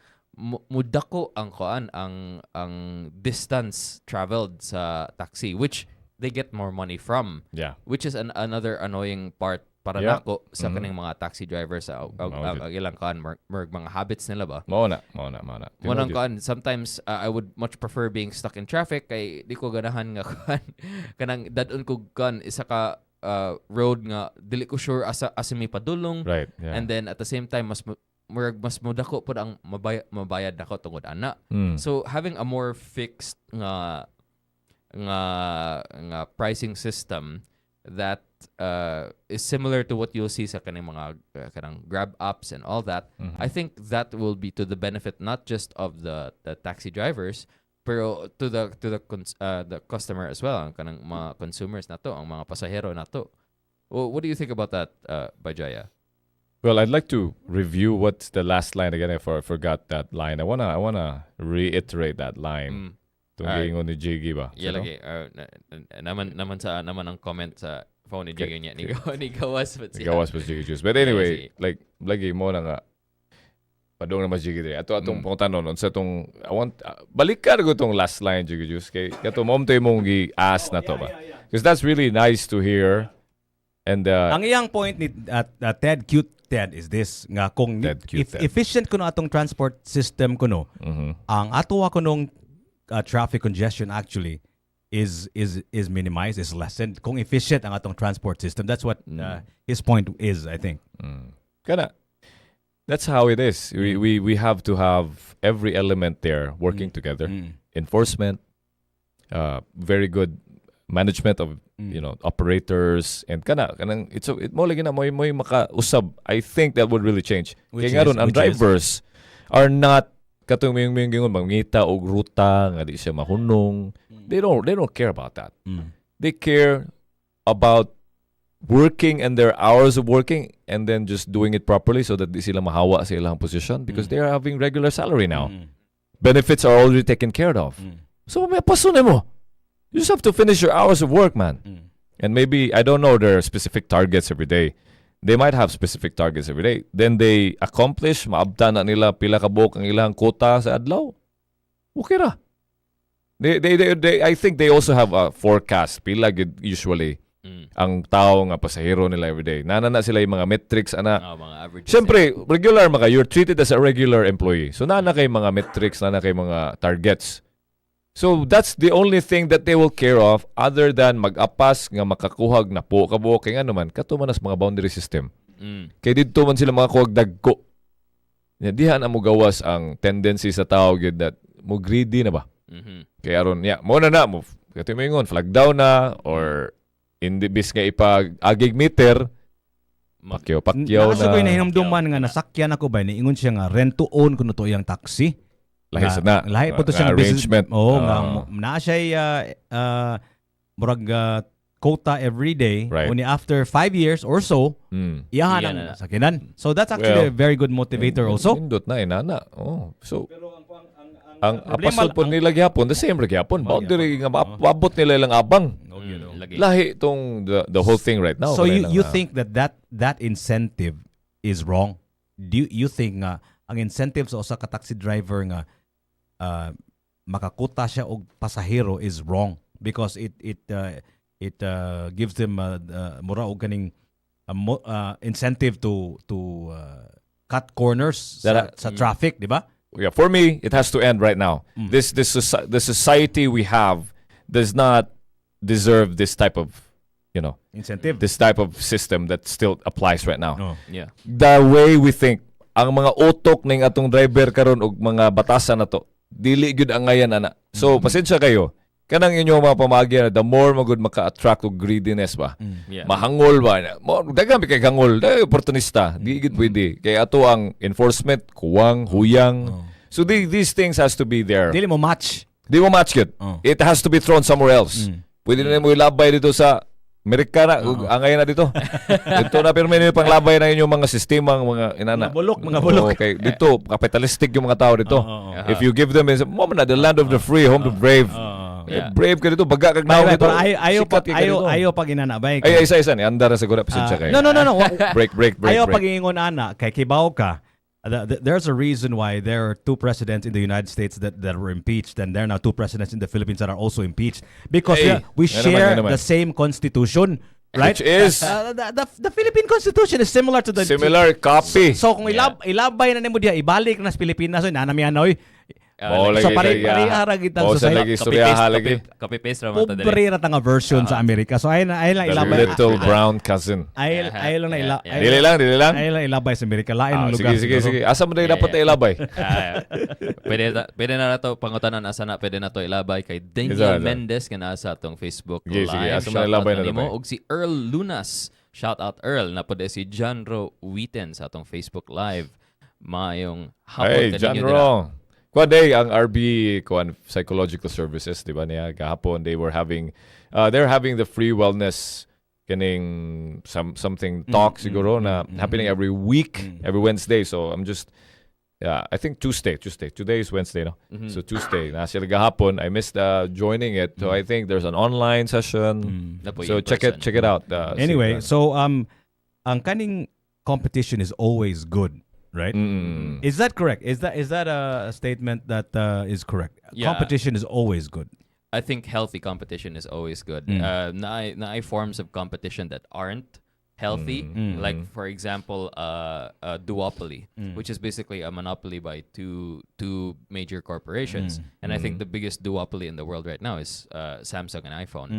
mudako ang kuan ang distance traveled sa taxi, which they get more money from, which is another annoying part para nako sa kaning mga taxi drivers sa Mao jud. Ang ilang kuan murag mga habits nila ba. Mao na, mao na, mao na. Mo nang Tinuod yun. kuan, sometimes I would much prefer being stuck in traffic kay di ko ganahan nga kuan kanang dad-on ko kuan isa ka road nga dili ko sure asa mi padulong. And then at the same time mas murag mas mudako pud ang mabayad nako tungod ana. So having a more fixed nga pricing system that is similar to what you'll see sa kaning mga kanang Grab apps and all that, I think that will be to the benefit not just of the taxi drivers pero to the customer as well, ang kanang mga consumers nato, ang mga pasahero nato. Well, what do you think about that, Bajaya? Well, I'd like to review what's the last line again. If I forgot that line, I wanna reiterate that line. Itong Alright. giingon ni Jiggy ba? Yeah, Sino? lagi. Naman sa naman ang comment sa phone ni Jiggy niya. Ni gawas pa siya. Gawas pa si Jiggy Juice. But anyway, Yeah, like lagi mo na nga padung naman si Jiggy diri. Ato atong pangutanon unsa tong I want balikan ko tong last line, Jiggy Juice, kay kato mo to imong gi-ask na to ba? Because that's really nice to hear. And Ang iyang point ni Ted Cute understand is this nga kung Ted if Q10. Efficient kuno atong transport system kuno, ang ato kunong traffic congestion actually is minimized, is lessened kung efficient ang atong transport system. That's what his point is, I think. Kana. That's how it is. We have to have every element there working together. Enforcement, very good management of operators and kana kanang it's a, it mo lagi na mo makausab. I think that would really change. Which Kaya nga ron, ang which is- drivers are not katong mayong mangita og ruta nga di siya mahunong. They don't care about that. They care about working and their hours of working and then just doing it properly so that di sila mahawa sa ilang position because they are having regular salary now. Benefits are already taken care of. So may paso na mo. You just have to finish your hours of work, man. And maybe, I don't know their specific targets every day. They might have specific targets every day. Then they accomplish, maabta na nila pila ka buok ang ilang quota sa adlaw. Okay ra. They, I think they also have a forecast. Pila gid usually ang tao nga pasahero nila every day. Nana na sila yung mga metrics ana. Oh, mga averages. Siyempre, regular maka, you're treated as a regular employee. So nana kay mga metrics, nana kay mga targets. So that's the only thing that they will care of other than mag-apas nga makakuhag na po kabuok kay ngano man kato man as mga boundary system. Kay didto man sila makakuhag dagko. Nya diha na mo gawas ang tendency sa tao gyud that mo greedy na ba? Kay aron ya mo na na mo kato mo ingon flag down na or hindi bis nga ipag agig meter pakyaw pakyaw Naa sa na. Ko'y nahinumduman nga nasakyan ako ba, niingon siya nga rent to own kuno to iyang taxi. Lahi sa na. Lahi po to Nga siya nga business. Arrangement. Oo, nga naa siya murag quota every day. Uni after 5 years or so, iyahan Iya ang na na. sakyanan. So that's actually Well, a very good motivator also. Nindot na inana. Oh. So Pero ang problema apasol po nila gyapon, the same ra gyapon. Oh, Boundary nga gyapon. maabot nila ilang abang. Lagi. Lahi tong the whole thing right now. So you Kanang, you think that incentive is wrong? Do you think nga ang incentive sa usa ka taxi driver nga makakuta siya og pasahero is wrong because it gives them mura og kaning incentive to cut corners sa, sa traffic, di ba? Yeah, for me, it has to end right now. This the society we have does not deserve this type of Incentive. This type of system that still applies right now. No. The way we think, ang mga utok ning atong driver karon og mga batasan na to, dili gyud angayan ana. So pasensya kayo. Kanang inyong mga pamaagi na the more magud maka-attract og greediness ba. Mahangol ba? Mo daghan kay hangol, daghan oportunista, di gyud pwede. Kay ato ang enforcement kuwang, huyang. So these things has to be there. Dili mo match. Di mo match gyud. It has to be thrown somewhere else. Pwede na mo ilabay dito sa Amerika na, ug angay na dito. Dito na pero may panglabay na inyong mga sistema, ang mga inana. Mga bulok, mga bulok. Okay, dito kapitalistic yung mga tao dito. Oo, oo, oo. If you give them is mo man na the land of the free, home to brave. Oo. Eh, brave ka dito, baga kag Bay, naong bay, dito. pero ayaw Sikat pag kay ka ayaw dito. Ayaw pag inana bay. Ay, isa isa ni andar na siguro pasensya kayo. No. Break, break, break, Ayaw break. pag ingon ana kay kibaw ka. There's a reason why there are two presidents in the United States that were impeached, and there are now two presidents in the Philippines that are also impeached because Hey, we nga naman, share nga naman. the same constitution, right? Which is The Philippine Constitution is similar to the similar copy. So kung ilabay na nimo diha, ibalik na sa Pilipinas, oy, nanami oy. Mo So lagi pare kay- pare ra gitang Mo sa society. lagi istoryaha lagi. Copy paste ra man ta diri. Pobre ra ta nga version sa Amerika. So ay lang The ilabay. little brown cousin. Ay lang na ila. Dili lang, dili lang. Ay lang ilabay sa Amerika. Lain Ah, ang lugar sige, sige, siguro. sige. Asa mo na dapat ilabay? Ah, pwede na to pangutanan asa na pwede na to ilabay kay Daniel Isa, isa. Mendez nga naa sa atong Facebook Sige, Live. sige. Asa man Shout ilabay out na nimo. labay? Og si Earl Lunas. Shout out Earl na pud si Janro Witten sa atong Facebook Live. Maayong hapon Hey, kaninyo John dira. Ro. Kuan day ang RB kuan Psychological Services, di ba niya gahapon they were having they're having the free wellness kaning something talk siguro na happening every week, every Wednesday. So I'm just, yeah, I think Tuesday, Tuesday. Today is Wednesday, no? So Tuesday na sila gahapon. I missed joining it. So I think there's an online session. Napoy So in check it person. Check it out. Anyway, sige. so ang kaning competition is always good, right? Is that correct? Is that a statement that is correct? Yeah. Competition is always good. I think healthy competition is always good. Naay forms of competition that aren't. healthy. Like, for example, a duopoly, which is basically a monopoly by two major corporations. And I think the biggest duopoly in the world right now is Samsung and iPhone.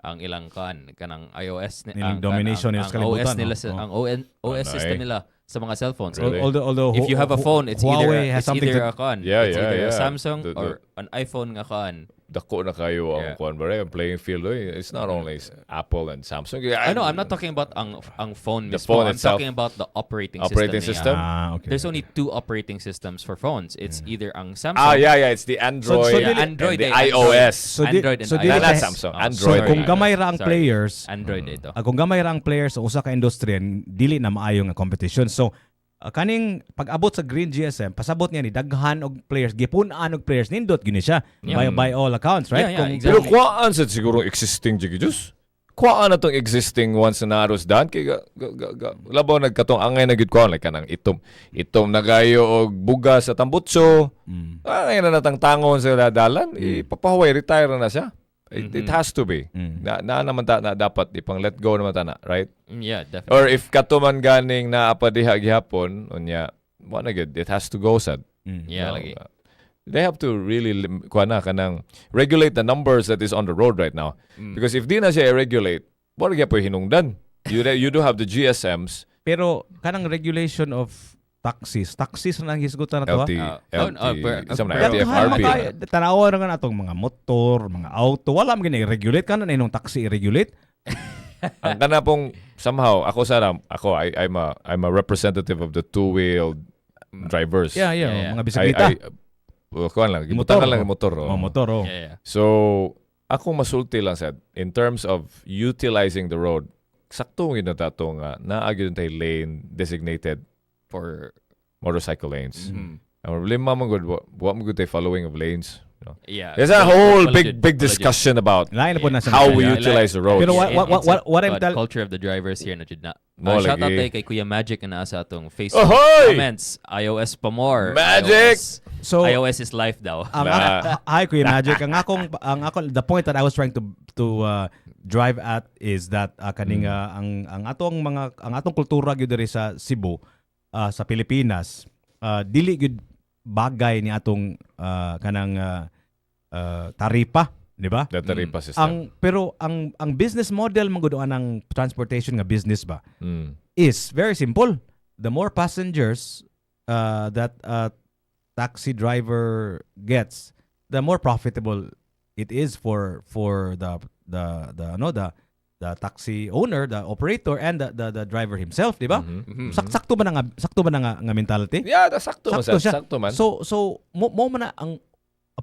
Ang ilang kan kanang iOS ni, Ilang ang, domination ang, nila sa ang OS kalibutan, nila no? sa, ang OS Anay. system nila sa mga cellphones. Really? Although If you have a phone, it's Huawei either has it's something either to a con, it's either a Samsung or an iPhone nga con. Dako na kayo ang kuan ba ang playing field, oy. It's not only Apple and Samsung. I know I'm not talking about ang phone The mismo. phone I'm itself. Talking about the operating Operating system system? niya. Ah, okay. There's only two operating systems for phones. It's either ang Samsung, Ah, yeah. It's the Android So yeah, and Android, the eh, Android. iOS. Android and So dili Not, not iOS. Samsung. Oh, Android. So sorry. kung gamay ra ang Sorry. players, Android ito. Kung gamay ra ang players sa usa ka industriya, dili na maayo nga competition. So kaning pag-abot sa Green GSM, pasabot niya ni daghan og players, gipun-an og players, nindot gyud ni siya by all accounts, right? Yeah, Kung, exactly. Pero kuhaan sa siguro existing jigi Diyos. Kuhaan na tong existing ones na naros dan kay ga, labaw nagkatong angay na gyud kuhaan, like kanang itom itom na gayo og bugas sa tambutso. Angay na natang tangon sa dalan, ipapahuway, retire na siya. It has to be. Na naman ta na dapat ipang let go naman ta na, right? Yeah, definitely. Or if kato man ganing naa pa diha gihapon, unya wa na gyud, it has to go sad. Yeah, No, lagi. They have to really kuha na kanang regulate the numbers that is on the road right now. Because if di na siya i-regulate, wa ra gyapon hinungdan. You do have the GSMs, Pero kanang regulation of taxis, taxis na ang hisgutan na to, ha? LT, Oh, LT, oh, sama na, Daghan LTFRB. man tayo. Tanawa ra nga natong mga motor, mga auto, wala man gini regulate kana na inong taxi i-regulate. Ang kana pong somehow ako sana ako I I'm a representative of the two-wheeled drivers. Yeah, mga I, bisikleta. I, well, kuan lang, Motor, gibutangan lang oh. ang motor. Oh. Oh, motor, oh. So, ako masulti lang sad in terms of utilizing the road, sakto gyud na tato nga naa gyud tay lane designated For motorcycle lanes. Ang problema man gud, wa man gud tay following of lanes. You know? Yeah. There's a whole Well, big legit, big well, legit. discussion about Lain na po na sa how we utilize the roads. Pero It's a what I'm culture of the drivers here na jud na. Mo Shout out lagi. Tay kay Kuya Magic na naa sa atong Facebook Ahoy! comments. iOS pa more. Magic! iOS, So iOS is life daw. Ang Na. Hi, Kuya Magic. Ang akong the point that I was trying to drive at is that kaning ang atong mga ang atong kultura gyud diri sa Cebu, sa Pilipinas, dili gyud bagay ni atong kanang taripa, di ba? The taripa system. Ang pero ang business model man gud ang transportation nga business ba is very simple. The more passengers that taxi driver gets, the more profitable it is for the ano the taxi owner, the operator and the driver himself, di ba? Mhm. Sakto ba na nga sakto ba na nga mentality? Yeah, that's sakto man. Sakto siya. Sakto man. So mo man na ang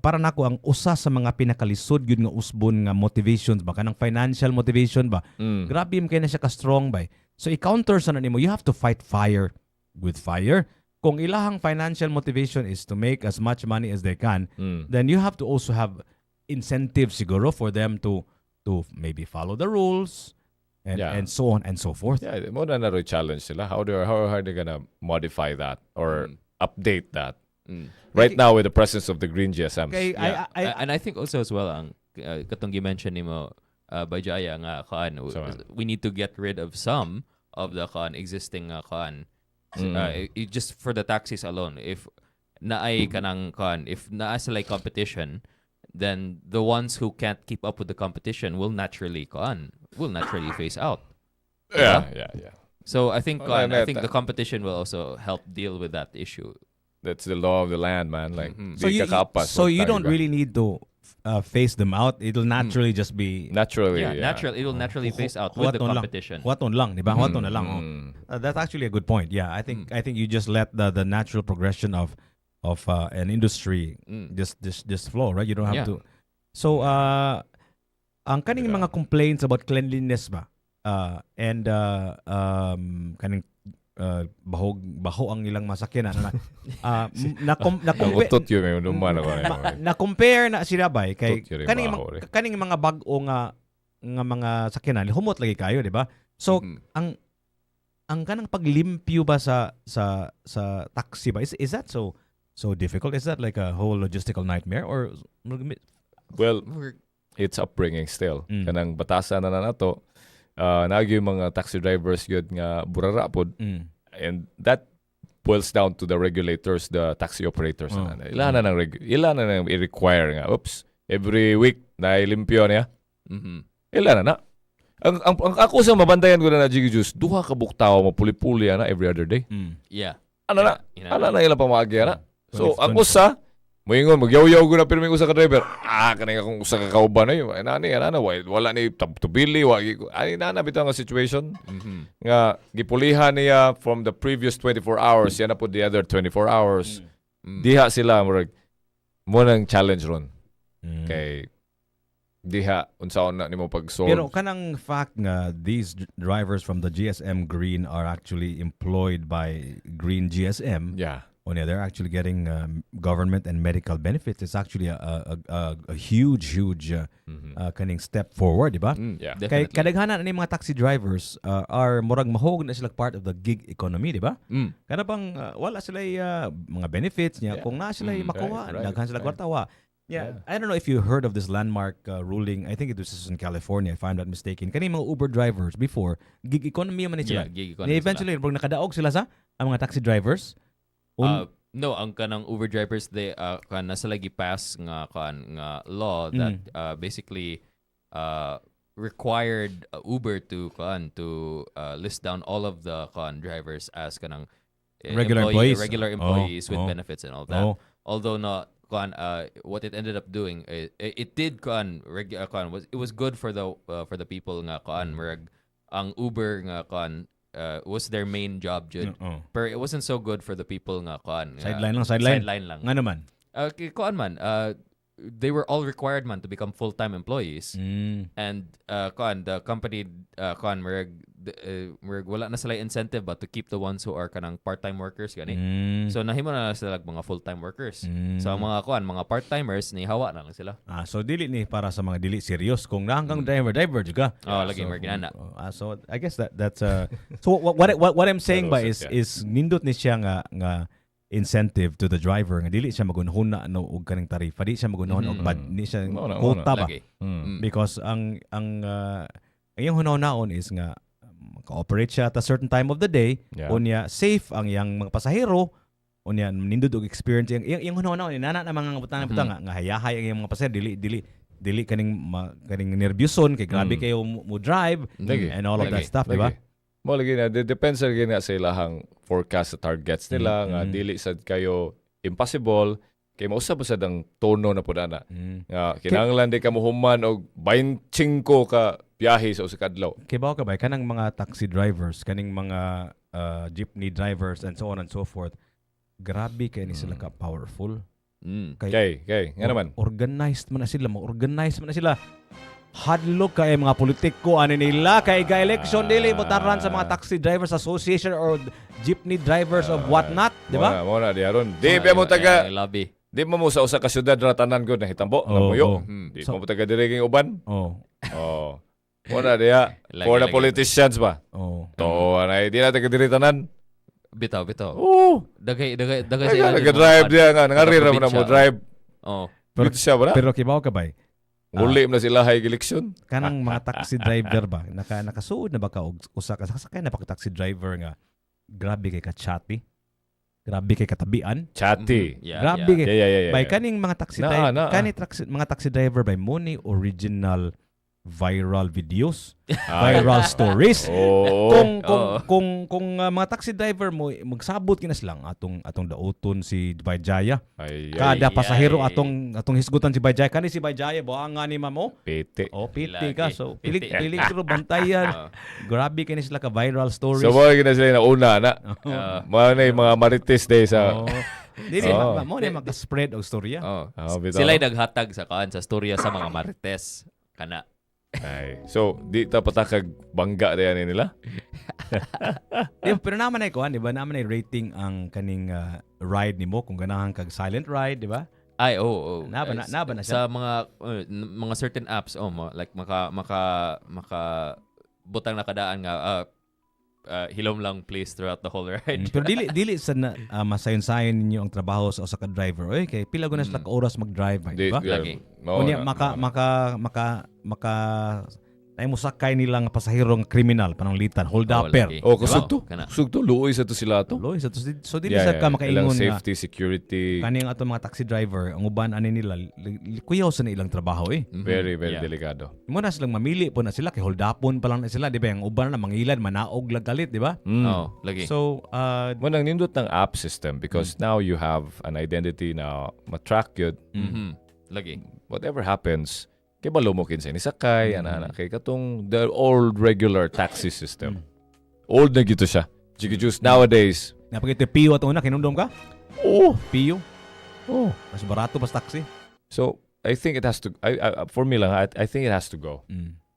para nako ang usa sa mga pinakalisod gyud nga usbon nga motivations ba, kanang financial motivation ba, grabe man kay na siya ka strong ba. So i-counter sa na nimo, you have to fight fire with fire. Kung ilahang financial motivation is to make as much money as they can, then you have to also have incentives siguro for them to maybe follow the rules and and so on and so forth. Yeah, mo na na challenge sila. How are they gonna modify that or update that? Right now with the presence of the green GSMs. Kay I And I think also as well ang katong gi-mention nimo by Jaya nga kaan Sama. we need to get rid of some of the kaan existing kaan just for the taxis alone. If naay kanang kaan, if naa sila competition, then the ones who can't keep up with the competition will naturally phase out. Yeah. So I think Oh, kaan, I na- think the competition will also help deal with that issue. That's the law of the land, man. Like, So di you ka kaapas, so you wag don't tayo ba? really need to phase them out. It'll naturally just be Naturally, Yeah, yeah. natural it will naturally phase out with the Huwaton lang. competition. Huwaton lang, di ba? Huwaton na lang. Oh. That's actually a good point. Yeah, I think you just let the natural progression of an industry just flow, right? You don't have to. So ang kaning Yeah. mga complaints about cleanliness ba? And kaning bahog baho ang ilang masakyan na na Ang utot yun, may duman ako. Na compare na sila bay kay Utot yun, kaning baho, eh. Kaning mga bag-o nga mga sakyanan humot lagi kayo, di ba? So ang kanang paglimpyo ba sa taxi ba, is that so difficult? Is that like a whole logistical nightmare or Well, it's upbringing still. Kanang batasan na nato. Naa gyud mga taxi drivers gyud nga burara pod and that boils down to the regulators, the taxi operators. Oh. Ila na nang i-require nga. Oops, every week na limpyo niya. Ila na na. Ang ako sa mabantayan ko na na Jiggy Juice, duha ka buok tawo mo puli-puli ana every other day. Ano na? Ina- Ano na ilang pamaagi ana? So 24. ang usa moingon magyaw-yaw ko na pirmi usa ka driver. Ah, kaning akong usa ka kauban na yun. Ana ni ana na wala ni tubili wa ani na na bitaw nga situation nga gipulihan niya from the previous 24 hours, yan na po the other 24 hours. Diha sila murag mo nang challenge ron kay diha unsaon na nimo pag-solve. Pero kanang fact nga these drivers from the GSM Green are actually employed by Green GSM. Oh, yeah, they're actually getting government and medical benefits. It's actually a huge, huge kaning step forward, di ba? Mm, Yeah. Kay Definitely. kadaghanan ani mga taxi drivers are murag mahog na sila part of the gig economy, di ba? Mm. Kana bang wala sila mga benefits niya kung na sila makuha, daghan sila kwarta wa. Yeah, I don't know if you heard of this landmark ruling. I think it was in California, if I'm not mistaken. Kani mga Uber drivers before, gig economy man ni sila. Yeah, gig Ni economy sila. Eventually murag nakadaog sila sa ang mga taxi drivers. No, ang kanang Uber drivers, they kan nasa lagi pass nga kan nga law that basically required Uber to kan to list down all of the kan drivers as kanang Regular employees. Regular employees with benefits and all that. Although not kan what it ended up doing, it did kan kan was it was good for the people nga kan murag ang Uber nga kan was their main job jud. Pero it wasn't so good for the people nga kan nga Sideline lang, sideline. Sideline lang. Nga naman. Kay kuan man, they were all required man to become full-time employees. And kuan the company kuan murag wala na sila incentive ba to keep the ones who are kanang part-time workers gani. So nahimo na sila mga full-time workers. So ang mga kuan mga part-timers ni hawa na lang sila. Ah, so dili ni para sa mga dili serious kung nahanggang driver driver juga. Oh, lagi So, murag inana. So I guess that's so what I'm saying ba That is was it, is nindot ni siya nga incentive to the driver nga dili siya magunhuna no og kaning tarifa, di siya magunhuna og bad ni siya Mao na, mao quota ba Lagi. Because ang iyang hunahunaon is nga maka-operate siya at a certain time of the day, unya safe ang iyang mga pasahero, unya nindot og experience iyang hunahunaon inana na mga butang butang nga hayahay ang iyang mga pasahero, dili kaning kaning nerbyuson kay grabe kayo mo drive Lagi. and all of that Lagi. stuff, di ba? Lagi. Mo lagi na depends lagi na sa ilahang forecast sa targets nila nga dili sad kayo impossible kay mausab pa sad ang tono na pud ana nga kinahanglan di ka mohuman og 25 ka biyahe sa usa ka adlaw. Kay ba ka ba kanang mga taxi drivers, kaning mga jeepney drivers and so on and so forth. Grabe kay ni sila ka powerful. Kay Kay nga naman. Organized man na sila, mo-organized man na sila. Hadlok kay mga politiko ani nila kay ga election dili botaran sa mga taxi drivers association or jeepney drivers of what not, di ba? Mo na di aron. Di pa mo taga Ay, lobby. Di mo mo sa usa ka syudad ra tanan gud nahitambo nga muyo. Di mo taga diri king uban. Oh. Mo na diha. Lagi, For the lagi. politicians ba? Oh. To anay di na taga diri tanan. Bitaw, bitaw. Oh. Dagay, dagay, dagay sa Ay, ilang nag-drive mga diya nga nangari ra man na mo probinsya. drive. Oh. Pero- Pero siya ba na? Pero kibaw ka bay, Uli mo na sila hay eleksyon. Kanang mga taxi driver ba nakasuod na ba ka og usa ka sakay na pa ka taxi driver nga grabe kay ka chatty, grabe kay katabian? Chatty. Grabe kay Yeah. By kaning mga taxi Naa, driver, naa. kani taxi, mga taxi driver by mo ni original viral videos, Ay. viral stories. Oo. Kung Kung mga taxi driver mo magsabot kina sila atong dauton si Bayjaya. Ay, ay, Kada Ay, pasahero ay. atong hisgutan si Bayjaya. Kani si Bayjaya buanga ni mamo. Piti. Oh, piti ka. Lagi. So pilig Piti. pilig pero bantayan. Grabe kini sila ka viral stories. So mo na sila na una na. Mo na yung mga marites day sa Oh. Dili mo ni maka-spread og storya. Oh. Ah, bitaw. Sila'y naghatag sa kaan sa storya sa mga marites. Kana. Ay. So, di ta patakag bangga diyan ni nila. Di, pero naman ay kuan, di ba? Naman ay rating ang kaning ride nimo kung ganahan kag silent ride, di ba? Ay, oh. Naba na siya? Sa mga certain apps, oh, like maka butang nakadaan nga hilom lang please throughout the whole ride. Pero dili dili sa na, masayon-sayon ninyo ang trabaho sa usa ka driver. Oy, kay pila gud na sila ka oras mag-drive, di ba? Lagi. Mao Unya na, maka mao na. maka maka maka Naay mosakay nila nga pasahero nga kriminal, pananglitan, hold Oh, upper. lagi. Oh, kusog to. Kana. Kusog to. Luoy sa to sila to. Luoy sa to. So dili sa ka Ilang makaingon nga safety, security. kaning atong mga taxi driver, ang uban ani nila kuyaw sa na ilang trabaho eh. Very, very delikado. Mo na silang mamili po na sila kay hold upon pa lang na sila, di ba? Ang uban na mangilad, manaog lang galit, di ba? Oh, lagi. So, Mo nang nindot ng app system because now you have an identity na matrack yun. Lagi. Whatever happens, kay balo mo kinsa ni sakay, ana ana kay katong the old regular taxi system. Old na gito siya. Jiggy Juice nowadays. Napakita piyo ato una kinumdum ka? Oh, Piyo. oh. Mas barato pa sa taxi. So, I think it has to I for me lang I think it has to go.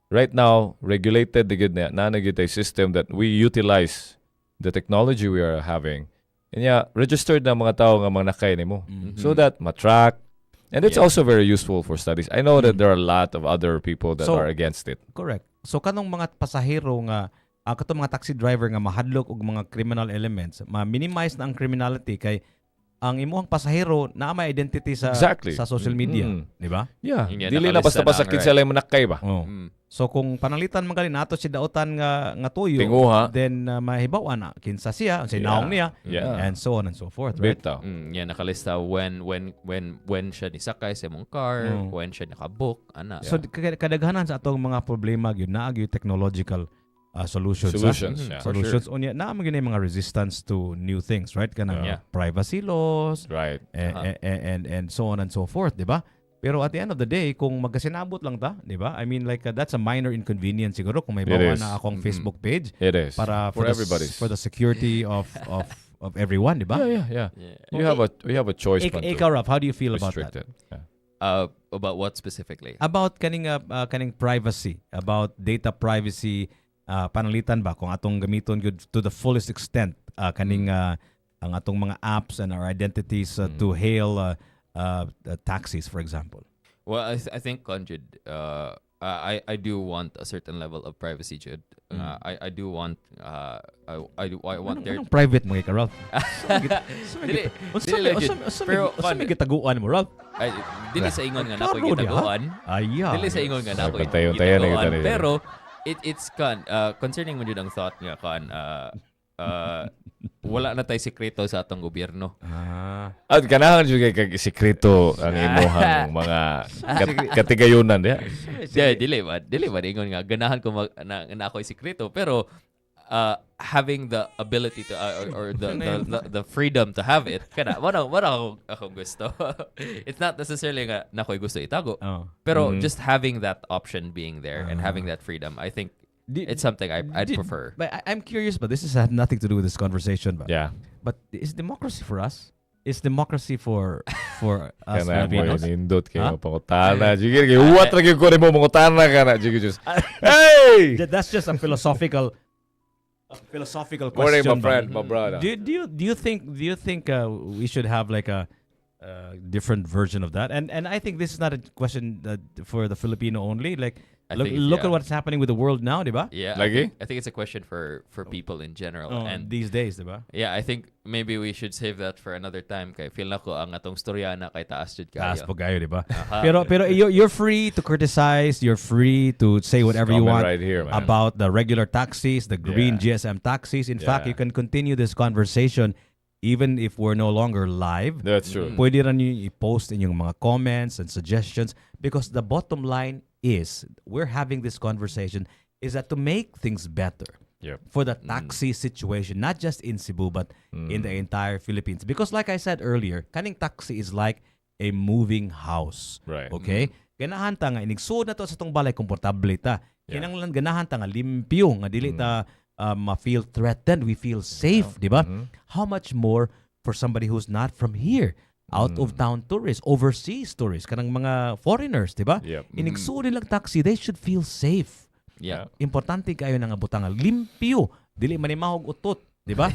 Right now, regulated the good na na a system that we utilize the technology we are having. And yeah, registered na mga tao nga mga nakay nimo. So that matrack and it's also very useful for studies. I know that there are a lot of other people that So- are against it. Correct. So kanong mga pasahero nga katong mga taxi driver nga mahadlok og mga criminal elements, ma-minimize na ang criminality kay ang imuhang pasahero naa may identity sa sa social media, di ba? Yeah. Yun nga, Dili na nakalista basta-basta na ang kinsa lang manakay ba. Oh. So kung pananglitan man gali nato si dautan nga tuyo, Tinguha. then mahibaw-an na kinsa siya, unsay naong niya, and so on and so forth, right? Bitaw. Yeah, nakalista when siya nisakay sa imong car, when siya nakabook, ana. So kadaghanan sa atong mga problema gyud naa gyud technological solutions. Ah. Solutions. Yeah. For Solutions unya naa man gyud na yung mga resistance to new things, right? Kanang privacy laws, and so on and so forth, di ba? Pero at the end of the day, kung magkasinabot lang ta, di ba? I mean, like that's a minor inconvenience siguro kung may It bawa is. na akong Facebook page It is. para for everybody's. For the security of everyone, di ba? Yeah. You have a choice man to Ikaw, Ralph, how do you feel about restrict that? it. Yeah. About what specifically? About kaning privacy, about data privacy, pananglitan ba kung atong gamiton gud to the fullest extent kaning ang atong mga apps and our identities to hail taxis, for example. Well, I think kuan jud, I do want a certain level of privacy, jud. I do want I want Anong, there anong private mo kay Ralph? Dili, dili lang jud. Pero, Unsa may gitaguan mo, Ralph? Ay, dili sa ingon nga nako Klaro diha. gitaguan. Aya. Dili sa ingon nga nako Ay, patayon-tayon, gitaguan. eh, Pero it's kan concerning mo jud ang thought nga kan wala na tay sekreto sa atong gobyerno. At ganahan jud kay kag sekreto ang imuhang mga katigayunan diha. Di, dili ba ingon nga ganahan ko na ako'y sekreto, pero having the ability to or the freedom to have it kana wala akong gusto. It's not necessarily nga na ako'y gusto itago, pero just having that option being there and having that freedom, I think it's something I'd prefer. But I'm curious, but this has had nothing to do with this conversation. But but is democracy for us? Is democracy for us Kana mo Filipinos? nindot kay Ha? mo pangutana. Jiggy kay huwat ra gyud ko nimo mangutana kana jiggy just. Hey! That's just a philosophical Morning, question. My friend, my brother. Do you think we should have like a different version of that? And I think this is not a question that for the Filipino only. Like I look think, look at yeah. what's happening with the world now, diba? Yeah, Lagi? I think it's a question for people in general Oh, and these days, diba? Yeah, I think maybe we should save that for another time kay feel nako ang atong storyana kay taas jud Taas kayo. po kayo, diba? Aha. Pero you're free to criticize, you're free to say whatever you Comment want right here, man. About the regular taxis, the green GSM taxis. In fact, you can continue this conversation even if we're no longer live. That's true. Pwede rin niyo i-post inyong mga comments and suggestions because the bottom line is we're having this conversation is that to make things better for the taxi situation, not just in Cebu but in the entire Philippines. Because like I said earlier, kaning taxi is like a moving house. Okay? Ganahan ta nga inigsuod na to sa tong balay, komportable ta. Kinahanglan ganahan ta nga limpyo nga dili ta ma-feel threatened, we feel safe, di ba? How much more for somebody who's not from here, out of town tourists, overseas tourists, kanang mga foreigners, di ba? Yep. Inigsuod nilang taxi, they should feel safe. Importante kayo na nga butang nga limpyo, dili man mahog utot, di ba?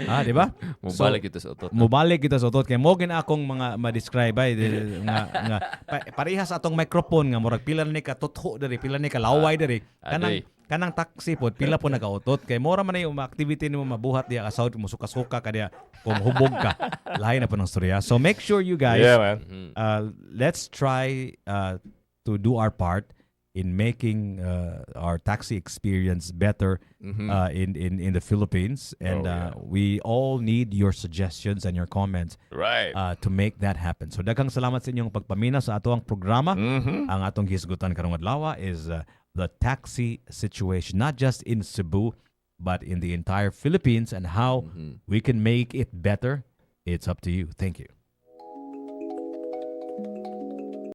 Ah, di ba? Mubalik ito sa utot. Mubalik kita sa utot kay mo gina akong mga ma-describe ay nga parehas atong microphone nga murag pila ni ka tutho diri, pila ni ka laway diri, kanang Adoy. Kanang taxi pod pila po nagautot kay mora man na yung activity nimo mabuhat diya ka mo suka-suka ka diya kung hubog ka, lahi na po ng storya. So make sure you guys Yeah, man. Let's try to do our part. in making our taxi experience better in the Philippines. And we all need your suggestions and your comments to make that happen. So daghang salamat sa inyong pagpaminaw sa atoang programa. Ang atong hisgutan karong adlaw is the taxi situation, not just in Cebu, but in the entire Philippines and how we can make it better. It's up to you. Thank you.